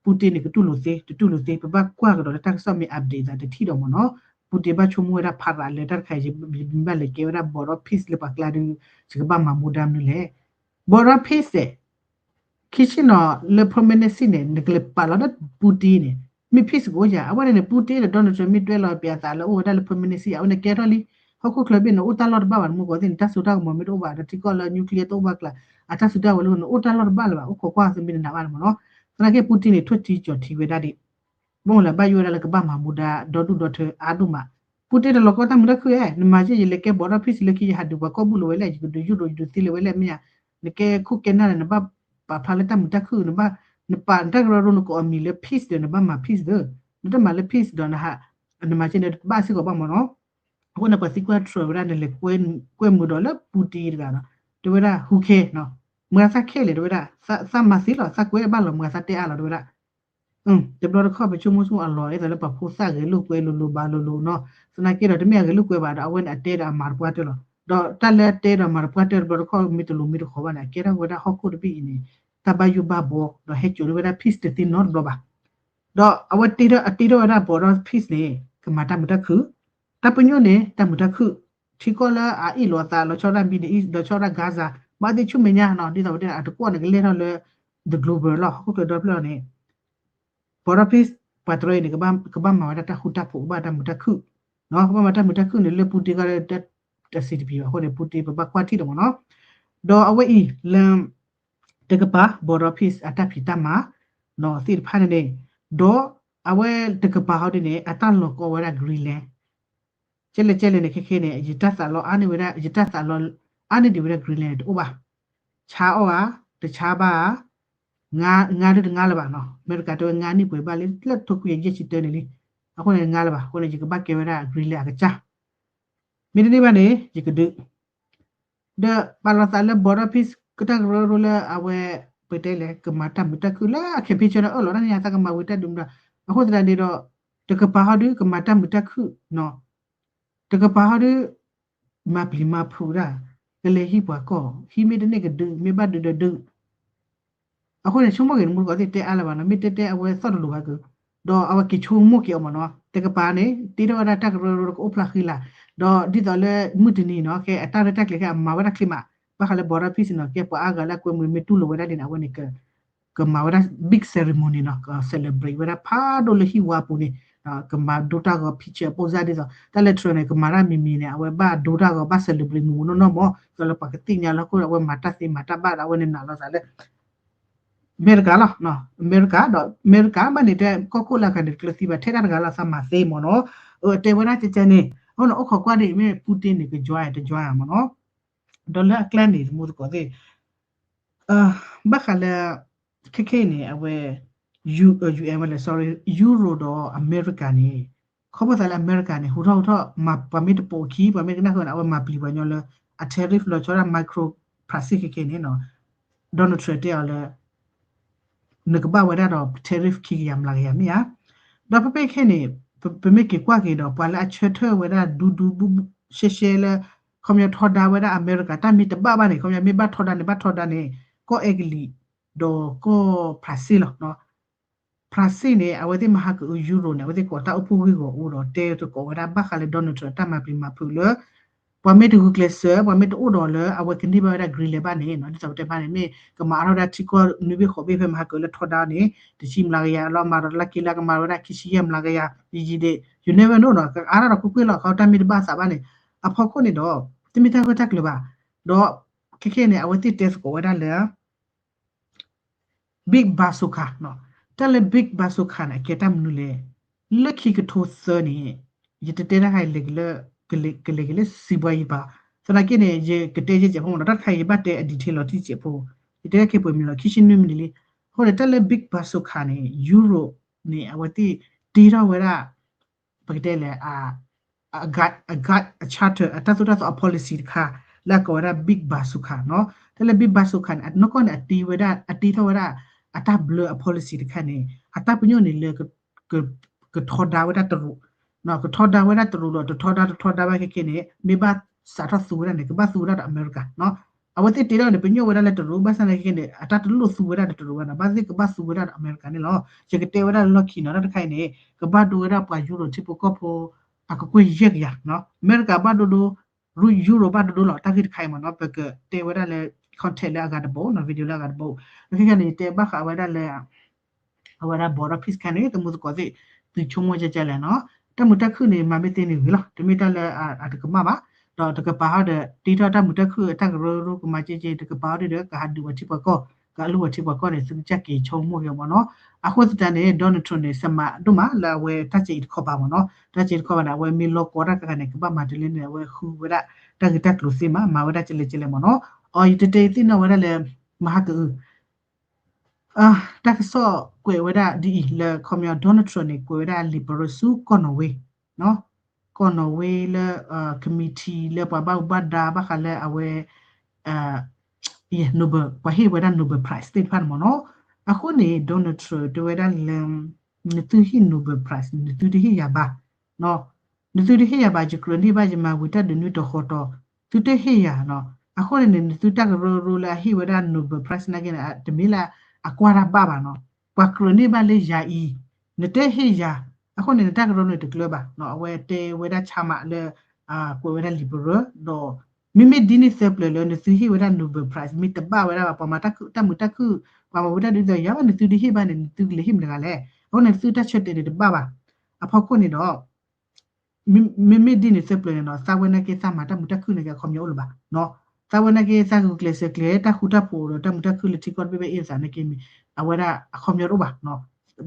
Putin န့ၣ် ကတူၢ်လိာ်သ့ တတူၢ်လိာ်သ့ ပဘၣ်ကွၢ်ကဒီးလၢတၢ်ကစီၣ်မ့ၢ် update သးတထံၣ်ဒီးမ့ၢ်နီၤ, Putin ဘၣ်ဆိကမိၣ်ဝဲဒၣ်ဖးရးလၢတၢ်တခါအံၤ ယမ့ၢ်ဘၣ်လဲၤကဲဝဲဒၣ် border peace လၢပှၤကျါဒီး ယကဘၣ်မၤမူဒါမနုၤလဲၣ်, border peace န့ၣ် ခံဆ့ၣ်နီၤ လၢ permanent န့ၣ် နကလဲၤပာ်လီၤလၢ Putin န့ၣ် မ့ၢ် peace ကအိၣ်ယၤ, အဝဲန့ၣ်န့ၣ် Putin ဒီး Donald Trump မ့ၢ်တွဲလီၤပၠးသးလၢအိၣ်ဝဲဒၣ်လၢ permanent အဝဲန့ၣ်ကဲထီၣ်လံ, ဟီၣ်ခိၣ်ချၢဘ့ၣ်န့ၣ် အိၣ်တၢ်လီၢ်တဘၣ်ဘၣ် နမူကီၢ်သ့ၣ်န့ၣ် တၢ်စိတၢ်ကမီၤမ့ၢ်တအိၣ်ဘၣ်ဒီး ထံကီၢ်လၢ nuclear တအိၣ်ဘၣ်ကျါ, အတၢ်စုတၢ်ဝဲၤလၢန့ၣ် အိၣ်တၢ်လီၢ်တဘၣ်လၢၤဘၣ်, အိၣ်ခိးကွၢ်သ့မ့ၢ်တနာ်ဘၣ်န့ၣ်မ့ၢ်နီၤ, သနာ်က့ Putin န့ၣ် ထိၣ်ထံကၠီၤထံဝဲဒၣ်ဒံး ဘၣ်မနုၤလဲၣ် ဘၣ်ယိၣ်ဝဲဒၣ်လၢကဘၣ်မၤမူဒါဒီဒူၣ်ဒီထၢအါဒိၣ်မး, Putin တလီၤကီတၢ်မုာ်တၢ်ခုၣ်ဧါ, နမၤယဲၢ်ယလဲၤကဲ border peace လၢခံ ယဟးဒုးပှၤကီၢ်ဘူၣ်လၢၤဝဲလဲၣ်, ယကဒုးယူၢ်ရိၤ ယဒုးသ့လၢၤဝဲလဲၣ် မ့ၢ်ဧါ, နကဲခိၣ်ကဲနၢ်န့ၣ် နဘၣ်ပာ်ဖျါလၢတၢ်မုာ်တၢ်ခုၣ်, နဘၣ် နပာ်နတၢ်ကရၢကရိနကိးအမံၤလၢ peace ဒီး နဘၣ်မၤ peace ဒီး, နတမၤလၢ peace ဒီး နမၤကဲန့ၣ် ဘၣ်စ့ၢ်ကီးဘၣ်မ့ၢ်နီၤ, အဃိန့ၣ် ပှၤသံကွၢ် Trump ဝဲဒၣ် နလဲၤကွဲမုာ်ဒီးလၢ Putin တဂၤဒီး, တဲဝဲဒၣ် who care နီၤ, မတၤသး care လဲၣ် တဲဝဲဒၣ်, သးမၤသ့လီၤ သးကွဲဘၣ်လီၤ မတၤသးတဲအါလီၤ တဲဝဲဒၣ် တဘျီတခီၣ် ပဆိကမိၣ်ဆိကမိၣ်အလီၢ် ဒ်သိးလၢပှၤဖိသၣ်ဂဲၤလိာ်ကွဲလိၤလိၤဘၣ်လိၤလိၤနီၤ, သနာ်က့ဒီး တမ့ၢ်အဂဲၤလိာ်ကွဲဘၣ်ဒီး အဝဲန့ၣ်အတဲဒီးအမၤတပှၢ်တၢၢ်လီၤ, ဒီးတၢ်လၢအတဲဒီးမၤတပှၢ်တၢၢ်တဘျီတခီၣ် မ့ၢ်တလိၤမ့ၢ်တဃီၤဘၣ်န့ၣ် အကဲထီၣ်ဝဲဒၣ်ဟီၣ်ခိၣ်တဘ့ၣ်အံၤန့ၣ် တၢ်ဘၣ်ယိၣ်ဘၣ်ဘှီ ဒီးဟဲစိာ်န့ၢ်ဝဲဒၣ် peace တသ့နီတဘျီဘၣ်, ဒီးအဝဲတ့ထီၣ် အတ့ထီၣ်ဝဲဒၣ် border peace န့ၣ် ကမၤတၢ်မုာ်တၢ်ခုၣ်, တၢ်ပညိၣ်န့ၣ် တၢ်မုာ်တၢ်ခုၣ်, ထံကီၢ်လၢအအ့ၣ်လိာ်အသး လီၤဆီဒၣ် Middle East လီၤဆီဒၣ် Gaza ဘၣ်သ့ၣ်ဆူမဲာ်ညါနီၤ ဒ်သိးပတဲအတကွီၢ်န့ၣ် ကလဲၤထီၣ်လၢ the global လီၤ ဟီၣ်ခိၣ်ချၢဒီဖျၢၣ်န့ၣ် ဘီၣ်ဒီဖံး ပှၤတရၢအံၤန့ၣ် ကဘၣ်မၤဝဲဒၣ်တၢ်ဃူတၢ်ဖိး ကဘၣ်တၢ်မုာ်တၢ်ခုၣ်, ကဘၣ်မၤတၢ်မုာ်တၢ်ခုၣ်န့ၣ် လၢပူတ့ကီၢ်လၢ တစံးတပံၤဘၣ်အဃိန့ၣ် ပူတ့ပဘၣ်ကွၢ်ထံၣ်ဒီးမ့ၢ်နီၤ, ဒီးအဝဲအံၤလၢ တကပၤ ဘီၣ်ဒီဖံး အတၢ်ဖံးတၢ်မၤ နီၤသ့ၣ်တဖၣ်န့ၣ်န့ၣ်, ဒီးအဝဲတကပၤဟီဒ်န့ၣ် အတၢ်လီၤကီဝဲဒၣ် Greenland ကဲလဲၣ်ကဲလဲၣ်န့ၣ် ခဲခဲန့ၣ် ယတၢ်သးလီအါန့ၢ်ဝဲဒၣ် ယတၢ်သးလီအါန့ၢ်ဒံးဝဲဒၣ် Greenland တအိၣ်ဘၣ်, ဆါအီၣ်ဧါ, တဆါဘၣ်ဧါ, ငါဒုတငါလၢၤဘၣ်နီၤ, အမဲရကၤတဲဝဲငါနံၣ်ပှဲၤဘၣ်လၢ လၢထိခွံယဲၢ်ဆံတၢန့ၣ်လံ, အဃိန့ၣ်တငါလၢၤဘၣ်, အဃိန့ၣ် ယကဘၣ်ကဲဝဲဒၣ် Greenland အကစၢ်, မ့တမ့ၢ်ဘၣ်န့ၣ် ယကဒုး ဒီးပာ်လီၤသးလၢ ဘီၣ်ဒီဖံး ကတၢ်ကရၢကရိလၢအဝဲ ပတဲလဲၣ် ကမၤတၢ်မုာ်တၢ်ခုၣ်လၢအ campaign ဆၢန့ၣ် အၢၣ်လီၤတၢ်န့ၣ် သးကမၤဝံၤတၢ်ဒုးမတၤ, အဃိသတးန့ၣ်ဒီး တကပၤဟီဒုး ကမၤတၢ်မုာ်တၢ်ခုၣ်နီၤ, တကပၤဟီဒုး မၤပျံၤမၤဖုးဒၣ်, ကလဲၤဟံးပှၤကီၢ် ဟံးမ့ၢ်တန့ၢ်ကဒုး မ့ၢ်ဘၣ်ဒုးဒီးဒုး အဃိန့ၣ် ဆိကမိၣ်က့ၤတမူတကိးသ့ၣ်တဲအါလၢၤဘၣ်နီၤ, မ့ၢ်တဲတဲအဝဲသီၣ်တလိၤဘၣ်က့ၤ, ဒီးအဝဲက့ၤဆိကမိၣ်က့ၤအီၤမ့ၢ်နီၤ, တကပၤန့ၣ် တ့ထီၣ်ဝဲဒၣ်တၢ်ကရၢကရိကအိၣ်ဖျါဃံလၤ, ဒီးဒ်သိးလၢမုၢ်တနံၤနီၤ ကဲအတၢ်ရဲၣ်တၢ်ကျဲၤခဲအမၤဝဲဒၣ်ချ့မး, ဘၣ်ဃးလၢ ဘီၣ်ဒီဖံးနီၤ ကဲပှၤအါဂၤလၢအကွဲမုာ်မ့ၢ်တူၢ်လိာ်ဝဲဒၣ်ဒ်န့ၣ် အဝဲန့ၣ် ကမၤဝဲဒၣ် big ceremony နီၤ, celebrate ဝဲဒၣ်ဖးဒိၣ်လၢဟံၣ်ဝါအပူၤန့ၣ်, ကမၤဒိတၢ်ဂီၤ picture အပိၢ်စၢ်ဒ်သိး တၢ်လၢ Trump န့ၣ် ကမၤတၢ်မံၤမံၤန့ၣ် အဝဲဘၣ်ဒိတၢ်ဂီၤ ဘၣ် celebrate မုာ်မုာ်နီၢ်နီၢ်မး, သိးလၢပှၤကသ့ၣ်ညါလၢအဃိ အဝဲမၤတၢ်သ့မၤတၢ်ဘၣ်ဒီး အဝဲန့ၣ်နာ်လီၤသးလၢ အမဲရကၤလီၤ, အမဲရကၤဒီး အမဲရကၤဘၣ်န့ၣ် တဲကီၢ်ခိၣ်လၢအဂၤန့ၣ် တကျၢၤသံဘၣ် ထဲဒၣ်တဂၤလီၤသးမၤသ့မ့ၢ်နီၤ, အတဲဝဲဒၣ်ကဲကဲန့ၣ် အဃိန့ၣ် အိၣ်ခိးကွၢ်ဒ်အံၤ မ့ၢ် Putin န့ၣ် က join တ join မ့ၢ်နီၤ, ဒီးလၢအကျါန့ၣ် တမူတကိးသ့ၣ် ဘၣ်ဃးလၢ ခဲခဲအံၤန့ၣ် အဝဲ ယူ ယူအ့ၣ် ဝဲလဲၣ် sorry ယူရိၤဒီးအမဲရကၤန့ၣ် ခီဖျိသးလၢအမဲရကၤန့ၣ် ဟူထီၣ်ဟူထီၣ် မၤပှၤမ့ၢ်တပိာ်အခံ ပှၤမ့ၢ်တကနၣ်ဃုာ်န့ၣ် အဝဲမၤပျံၤပှၤညီလၢ အ tariff လီၤဆီဒၣ် micro ဖရးစ့ၣ်ခဲခဲန့ၣ် Donald Trump တဲအီၤလၢ နကဘၣ်ဝဲဒၣ်ဒီး tariff ခံကယၤမျးကယၤမ့ၢ်ဧါ, ဒီးဖဲဖဲခဲန့ၣ် ပမ့ၢ်က့ၤကွၢ်က့ၤဒီး ပှၤလၢအဆၢထၢၣ်ဝဲဒၣ်ဒူဒူဘူဘူရှဲရှဲလၢ ခီပညီထီဒါဝဲဒၣ်အမဲရကၤ တၢ်မ့ၢ်တဘၣ်ဘၣ်န့ၣ် ခီပညီမ့ၢ်ဘၣ်ထီဒါန့ၣ် ဘၣ်ထီဒါန့ၣ် ကီၢ်အဲကလံး ဒီးကီၢ်ဖရးစ့ၣ်လီၤ. ဖရးစ့ၣ်န့ၣ် အဝဲသ့ၣ်မၤဟးက့ၤအူယူရိၤန့ၣ် အဝဲသ့ၣ်ကိးတၢ်အိၣ်ဖှိၣ်ဂ့ၢ်ဂီၤအိၣ်ဒီး တဲသကိးဝဲဒၣ်ဘၣ်ဃးလၢ Donald Trump တၢ်မၤပျံၤမၤဖုးလၢ ပှၤမ့ၢ်တဂုာ်ကျဲးစၢး ပှၤမ့ၢ်တအိၣ်ဒီးလၢ အဝဲကန့ၢ်ဘၣ်ဝဲဒၣ် Greenland ဘၣ်န့ၣ် ဒ်သိးပတဲဖဲန့ၣ် မ့ၢ်ကမၤအါထီၣ်ဝဲဒၣ်ထံကီၢ်နွံဘ့ၣ်ဃိးဘ့ၣ်ဖဲမၤဟးက့ၤလၢထီဒါန့ၣ် တဆံမျးကယၤလီၤ မၤဒီးလၢက့လၢကမၤဝဲဒၣ်ခံဆံယဲၢ်မျးကယၤ ယံာ်ယံာ်ဒ့ၣ် you never know နီၤ ကအါထီၣ်ဒီးကွ့ၢ်ကွ့ၢ်လီၤ ခီတၢ်မ့ၢ်တဘၣ်သးဘၣ်န့ၣ် အဖီခိၣ်န့ၣ်ဒီး တမ့ၢ်တၢ်ဂၢၢ်တၢ်ကျၢၤဘၣ် ဒီးခဲခဲန့ၣ် အဝဲသ့ၣ်တဲသကိးဝဲဒၣ်လၢ Big Bazooka နီၤ, တၢ်လၢ Big Bazooka န့ၣ် အကဲတၢ်မနုၤလဲၣ်, လၢခံကထိသၢန့ၣ် ယတတဲတၢ်ခါအံၤလဲၤက့ၤလၢ ကလဲၤက့ၤလၢစံးဘှါယံၤဘၣ်, သနာ်က့န့ၣ် ယကတဲယဲၢ်ကဲးဖိမ့ၢ်နီၤ, တၢ်တခါအံၤယဘၣ်တဲအ detail လီၤတံၢ်စဲးဖိ, ယတဲခဲပှဲၤမံၤလီၤ ခံဆံနွံမံးနံးလံ, အဃိန့ၣ် တၢ်လၢ Big Bazooka န့ၣ် ယူရိၤန့ၣ် အဝဲသ့ၣ်တ့ထီၣ်ဝဲဒၣ် ပကတဲလဲၣ် အ charter အတၢ်သိၣ်တၢ်သီအ policy တခါ လၢအကိးဝဲဒၣ် Big Bazooka နီၤ, တၢ်လၢ Big Bazooka န့ၣ် အနီၢ်ကီၢ်န့ၣ် အတ့ဝဲဒၣ် အတ့ထီၣ်ဝဲဒၣ် အတၢ်ဘျၢအ policy တခါန့ၣ် အတၢ်ပညိၣ်န့ၣ်လၢ ကထီဒါဝဲဒၣ်တရူး, ကထီဒါဝဲဒၣ်တရူးဒီး တထီဒါတထီဒါဘၣ်ခဲခဲန့ၣ် မ့ၢ်ဘၣ်စးထီၣ်သူဝဲဒၣ်န့ၣ် ကဘၣ်သူဝဲဒၣ်ဒီးအမဲရကၤနီၤ, အဝဲသ့ၣ်တ့ထီၣ်န့ၣ် ပညိၣ်ဝဲဒၣ်လၢတရူး ဘၣ်ဆၣ်သနာ်က့န့ၣ် အတၢ်တလိၣ်သူဝဲဒၣ်ဒီးတရူးဘၣ်နီၤ, ဘၣ်သ့ၣ်ကဘၣ်သူဝဲဒၣ်ဒီးအမဲရကၤန့ၣ်လီၤ, ယကတဲဝဲဒၣ်လၢလီၢ်ခံနီၤ, တၢ်တခါအံၤန့ၣ် ကဘၣ်ဒိဝဲဒၣ်ပှၤယူရိၤထံဖိကီၢ်ဖိ အကကွဲၢ်ယဲၢ်ကယၤနီၤ, အမဲရကၤဘၣ်ဒိဒိ ယူရိၤဘၣ်ဒိဒိလီၤ, တၢ်ဂ့ၢ်တခါအံၤမ့ၢ်နီၤ, ပကတဲဝဲဒၣ်လၢ content လၢအဂၤတဘိနီၤ, video လၢအဂၤတဘိ, လၢခံကန့ၣ် ယတဲဘၣ်ဃးဝဲဒၣ်လၢ အဝဲဒၣ် border peace ခါန့ၣ် တမူသကိးသ့ၣ် သုဆိကမိၣ်ကဲကဲလဲၣ်နီၤ, တၢ်မုာ်တၢ်ခုၣ်န့ၣ် မၤမ့ၢ်သ့န့ၣ်ဂ့ၤလီၤ, တမ့ၢ်တၢ်လၢအတကမၣ်ဘၣ်, ဒီးတကပၤဟီဒီး တ့ထီၣ်တၢ်မုာ်တၢ်ခုၣ် တၢ်ကရၢကရိကမၤကဲကဲ တကပၤဟီဒီး ကဟးဒုးပှၤထံပှၤကီၢ် ကအလုၢ်ပှၤထံပှၤကီၢ်န့ၣ် သုကစၢ်က့ၤဆိကမိၣ်က့ၤအီၤမ့ၢ်နီၤ, အဃိသတးန့ၣ် Donald Trump န့ၣ် စမးဒိၣ်မးလၢအဝဲတၢ်စဲအံၤတခီပၤမ့ၢ်နီၤ, တၢ်စဲအံၤတခီပၤန့ၣ် အဝဲမ့ၢ်လီၤကီတၢ်ခါန့ၣ် ကဘၣ်မၤတလဲန့ၣ် အဝဲဃုဝဲဒၣ် တၢ်ဂ့ၢ်တၢ်ကျိၤသ့မး မၤဝဲဒၣ်ကဲလဲၣ်ကဲလဲၣ်မ့ၢ်နီၤ, အီၤ ယတဲတဲသ့ၣ်နီၣ်ဝဲဒၣ်လၢ မၤဟးကအု တၢ်ကစီၣ်ကွဲးဝဲဒၣ်ဒ်အံၤ လၢခီပညီ Donald Trump န့ၣ် ကွဲးဝဲဒၣ်လံာ်ပရၢဆူကီၢ်နီၣ်ဝ့, ကီၢ်နီၣ်ဝ့လၢ committee လၢပှၤဘၣ်မူဘၣ်ဒါဘၣ်ဃးလၢအဝဲ Nobel ပှၤဟ့ၣ်ဝဲဒၣ် Nobel Prize သ့ၣ်တဖၣ်န့ၣ်မ့ၢ်နီၤ, အဃိန့ၣ် Donald Trump တဲဝဲဒၣ်လၢ နသုဟ့ၣ် Nobel Prize နသုတဟ့ၣ်ယၤဘၣ် နသုတဟ့ၣ်ယၤဘၣ် ယကြၢးန့ၢ်ဘၣ်ယမၤဝံၤတၢ်ဒုးနွံတီၤဃီၤတီၤ, သုတဟ့ၣ်ယၤနီၤ, အဃိန့ၣ်န့ၣ် နသုတၢ်ကရၢကရိလၢအဟ့ၣ်ဝဲဒၣ် Nobel Prize နာ်က့န့ၣ် တမ့ၢ်လၢအကွၢ်တၢ်ဘၣ်ဘၣ်နီၤ, ပှၤကြၢးန့ၢ်ဘၣ်လၢယၤအံၤ, နတဟ့ၣ်ယၤ, အဃိန့ၣ် နတၢ်ကရၢကရိန့ၣ်တကျၢၤဘၣ်နီၤ, အဝဲတဲဝဲဒၣ်ဆါမးလၢ ကွဲးဝဲဒၣ်လံာ်ပရၢ ဒီး မ့မ့ၢ်ဒ်န့ၣ်သၢပျၢၤလၢ နသုဟ့ၣ်ဝဲဒၣ် Nobel Prize မ့ၢ်တဘၣ်ဝဲဒၣ်ဘၣ် ပှၤမၤတၢ်မုာ်တၢ်ခုၣ် ပှၤမၤဝံတၢ်ဒုးသ့ၣ်ညါဘၣ် နသုတဟ့ၣ်ဘၣ်န့ၣ် နသုကလဲၤဟ့ၣ်မတၤတဂၤလဲၣ်. အဃိန့ၣ် နသုတၢ်ဆၢတဲာ်န့ၣ်တဘၣ်ဘၣ်. အဖီခိၣ်န့ၣ်ဒီး မ့မ့ၢ်ဒ်န့ၣ်သၢပျၢၤန့ၣ်ဒီး သးဝဲနာ်က့သးမၤတၢ်မုာ်တၢ်ခုၣ်နာ်က့ အခီပညီအိၣ်လၢၤဘၣ်. သးဝဲနာ်က့သးဂုာ်ကျဲးစၢးကျဲၤတၢ်ဃူတၢ်ဖိးဒီး တၢ်မုာ်တၢ်ခုၣ်လၢထံကီၢ်တဘ့ၣ်ဘၣ်အ့ၣ်သးနာ်က့န့ၣ် အဝဲဒၣ်အခီပညီတအိၣ်ဘၣ်.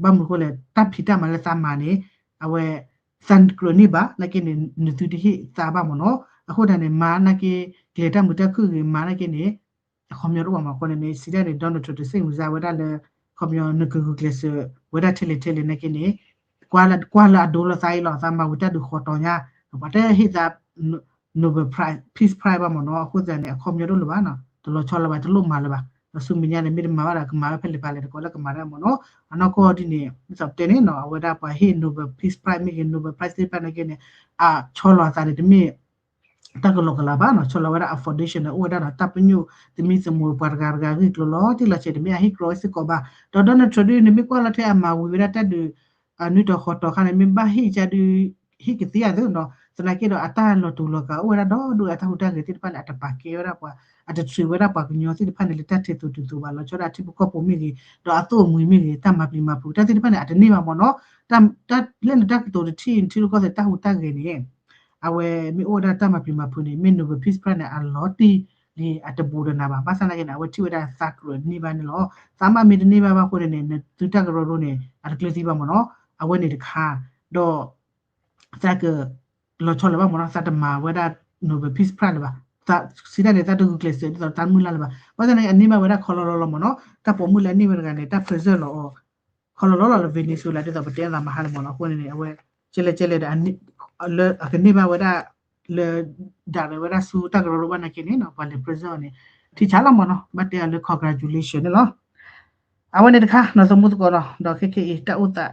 ဘၣ်မနုၤအဃိလဲၣ် တၢ်ဖံးတၢ်မၤလၢသးမၤန့ၣ် အဝဲ သးကြၢးန့ၢ်ဘၣ်နာ်က့န့ၣ် နသုတဟ့ၣ်သးဘၣ်မ့ၢ်နီၤ. အဃိသတးန့ၣ် မၤနာ်က့ ကျဲၤတၢ်မုာ်တၢ်ခုၣ်ဂ့ၤ မၤနာ်က့န့ၣ် အခီပညီတအိၣ်ဘၣ်မ့ၢ်. အဃိန့ၣ်န့ၣ် စံးဒ်န့ၣ် Donald Trump တသ့ၣ်ညါဝဲဒၣ်လၢ အခီပညီ နကဂုာ်ကျဲးစၢးဝဲဒၣ်ထဲလဲၣ်ထဲလဲၣ်နာ်က့န့ၣ် ကွၢ်လၢအဒိလၢသးအံၤလီၤ သးမၤဝံၤတၢ်ဒုးဃီတီၤညါ ပှၤတဟ့ၣ်သး Nobel Prize, Peace Prize ဘၣ်မ့ၢ်နီၤ. အဃိသတးန့ၣ် အခီပညီတအိၣ်လၢၤဘၣ်နီၤ. တလီၤဆီလၢၤဘၣ် တလိၣ်မၤလၢၤဘၣ်. ဒီးဆူမဲာ်ညါန့ၣ် မ့ၢ်တမၤဘၣ်ဒီး ကမၤဝဲဖဲလဲၣ်ဖဲလဲၣ် တကိးလၢကမၤတၢ်မ့ၢ်နီၤ. အနီၢ်ကီၢ်ဒ်န့ၣ် ဒ်သိးပတဲန့ၣ်နီၤ အဝဲဒၣ်ပှၤဟ့ၣ် Nobel Peace Prize မ့ၢ်ဂ့ၤ Nobel Prize သ့ၣ်တဖၣ်နာ်က့န့ၣ် အဆီလီၤအသးန့ၣ် တမ့ၢ် တၢ်ကလီကလးဘၣ်နီၤ. ဆီလီၤဝဲဒၣ် အ foundation န့ၣ် အိၣ်ဝဲဒၣ်ဒီးတၢ်ပညိၣ် သမံသမိးပှၤတဂၤတဂၤဂ့ၢ်ကျိၤလီၤတံၢ်လီၤဆဲး တမ့ၢ်အဟ့ၣ်ကြီဝဲစ့ၢ်ကီးဘၣ်. ဒီး Donald Trump ဒ်န့ၣ် မ့ၢ်ကွၢ်လီၤထဲအမၤဝံၤဝဲဒၣ်တၢ်ဒုး နွံတီၤဃိးတီၤခါန့ၣ် မ့ၢ်ဘၣ်ဟ့ၣ်ကဒုး ဟ့ၣ်ကသ့ဧါသ့နီၤ. သနာ်က့ဒီးအတၢ်လီၤတူာ်လီၤကာ်အိၣ်ဝဲဒၣ်ဒီးဒိၣ်အတၢ်ဟူးတၢ်ဂဲၤသ့ၣ်တဖၣ်န့ၣ် အတပာ်ကဲဝဲဒၣ်ပှၤ အတထုးဝဲဒၣ်ပှၤကညီသ့ၣ်တဖၣ်န့ၣ် လၢတၢ်ထဲသိးတုၤသိးဘၣ် လီၤဆီဒၣ်ထံဖိကီၢ်ဖိမ့ၢ်ဂ့ၤ ဒီးအသိၣ်အမှံၤမ့ၢ်ဂ့ၤ တၢ်မၤပျံၤမၤဖုး တၢ်သ့ၣ်တဖၣ်န့ၣ် အတန့ၢ်ဘၣ်မ့ၢ်နီၤ. တၢ် တၢ်လၢနတၢ်ကတိၤတထံၣ်ထံရူၢ်ကီၢ်သဲးတၢ်ဟူးတၢ်ဂဲၤန့ၣ် အဝဲမ့ၢ်အိၣ်ဝဲဒၣ်တၢ်မၤပျံၤမၤဖုးန့ၣ် မ့ၢ် Nobel Peace Prize န့ၣ် အလီၤတံၢ်လံ အတဘူးဒီးနၤဘၣ်. ဘၣ်ဆၣ်သနာ်က့န့ၣ် အဝဲထံၣ်ဝဲဒၣ်သးကြၢးန့ၢ်ဘၣ်န့ၣ်လီၤ. သးမ့ၢ်တန့ၢ်ဘၣ်ဘၣ်အဃိန့ၣ် နသုတၢ်ကရၢကရိန့ၣ် အတကျၢၤသံဘၣ်မ့ၢ်နီၤ. အဝဲန့ၣ်တခါ ဒီး သးက လီၤဆီလၢၤဘၣ်မ့ၢ်နီၤ သးတမၤဝဲဒၣ် Nobel Peace Prize လၢၤဘၣ်. သးစံးဒ်န့ၣ် သးတဂုာ်ကျဲးစၢးဒ်သိးတၢ်မုၢ်လၢ်လၢၤဘၣ်. ဘၣ်ဆၣ်သနာ်က့ အန့ၢ်ဘၣ်ဝဲဒၣ်ခီလီၤလီၤလီၤမ့ၢ်နီၤ တၢ်ပိာ်မုၣ်လၢအန့ၢ်ဝဲတဂၤန့ၣ် တၢ် present လီၤအီၤ ခီလီၤလီၤလီၤလၢ Venezuela ဒ်သိးပတဲအသးမဟါလၢမ့ၢ်နီၤ. အဃိန့ၣ်န့ၣ် အဝဲ ကဲလဲၣ်ကဲလဲၣ်ဒီး လၢအကန့ၢ်ဘၣ်ဝဲဒၣ် လၢ ဒၣ်ဝဲဒၣ်ဆူတၢ်ကရၢကရိဘၣ်နာ်က့န့ၣ်နီၤ ပှၤလဲၤ present အီၤန့ၣ် ထံဆးလီၤမ့ၢ်နီၤ ဘၣ်တဲအီၤလၢ congratulation န့ၣ်လီၤ. အဝဲန့ၣ်တခါနီၤ သမူသကိးနီၤ ဒီးခဲခဲအံၤ တၢ်အိၣ်သး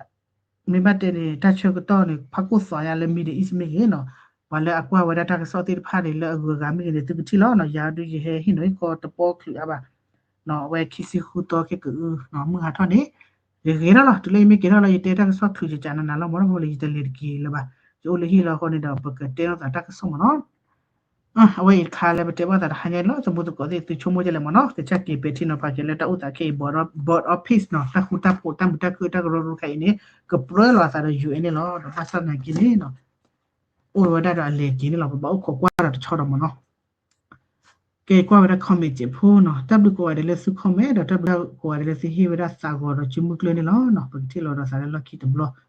မ့ၢ်ဘၣ်တဲန့ၣ် တၢ်ဆၢကတီၢ်န့ၣ် ဖးကိၣ်သွးညါလၢ Middle East မ့ၢ်ဂ့ၤနီၤ ပှၤလၢအကွၢ်ဝဲဒၣ်တၢ်ကစီၣ်သ့ၣ်တဖၣ်န့ၣ် လၢအဂုၤအဂၤမ့ၢ်ဂ့ၤန့ၣ် သုကထံၣ်လီၤနီၤ ယၤဒုးယဟဲဟ့ၣ်နီၤဟ့ၣ်ခီတပီချုးအါဘၣ် အဝဲခံဆံဃုသီခဲကအု မုၢ်ဟးထီၣ်န့ၣ် ယဂ့ၤထီၣ်လီၤ တုၤလၢယမ့ၢ်ကဲထီၣ်လီၤ ယတဲတၢ်ကစီၣ်ချုးကကနနၤလီၤမ့ၢ်နီၤ အဃိလၢယတလဲၤတက့ၤလၢၤဘၣ် ယအိၣ်လၢဟံၣ်လီၤအဃိန့ၣ်ဒီး ပကတဲလိာ်သးတၢ်ကစီၣ်မ့ၢ်နီၤ အဝဲအံၤတခါလၢပတဲဘၣ်သးတဟါညါလီၤ သမူသကိးသ့ၣ် သုဆိကမိၣ်ဒ်လဲၣ်မ့ၢ်နီၤ ကစၢ်က့ၤပဲာ်ထံနီၤဖးက့ၤလၢတၢ်အိၣ်သးခဲအံၤ Board of Peace နီၤ တၢ်ဃူတၢ်ဖိး တၢ်မုာ်တၢ်ခုၣ် တၢ်ကရၢကရိခဲအံၤန့ၣ် ကပြၢလိာ်အသးဒီး ယူၣ်အ့န့ၣ် လီၤ ဒီးဘၣ်ဆၣ်သနာ်က့န့ၣ် အိၣ်ဝဲဒၣ်ဒီးအလဲၤက့ၤန့ၣ်လီၤ ပဘၣ်အိၣ်ခိးကွၢ်ဒီးတဆီဒီးမ့ၢ်နီၤ ကဲကွၢ်ဝဲဒၣ် comment စဲးဖိနီၤ တၢ်ဘျုးကိးဂၤဒဲးလၢသု comment ဒီးတၢ်ဘျုးကိးဂၤဒဲးလၢသုဟ့ၣ်ဝဲဒၣ်သးဂီၤဒီးစုမုၢ်ကျၢၢ်န့ၣ်လီၤ ပကထံၣ်လိာ်ဒီးသးလၢလီၢ်ခံတဘျီ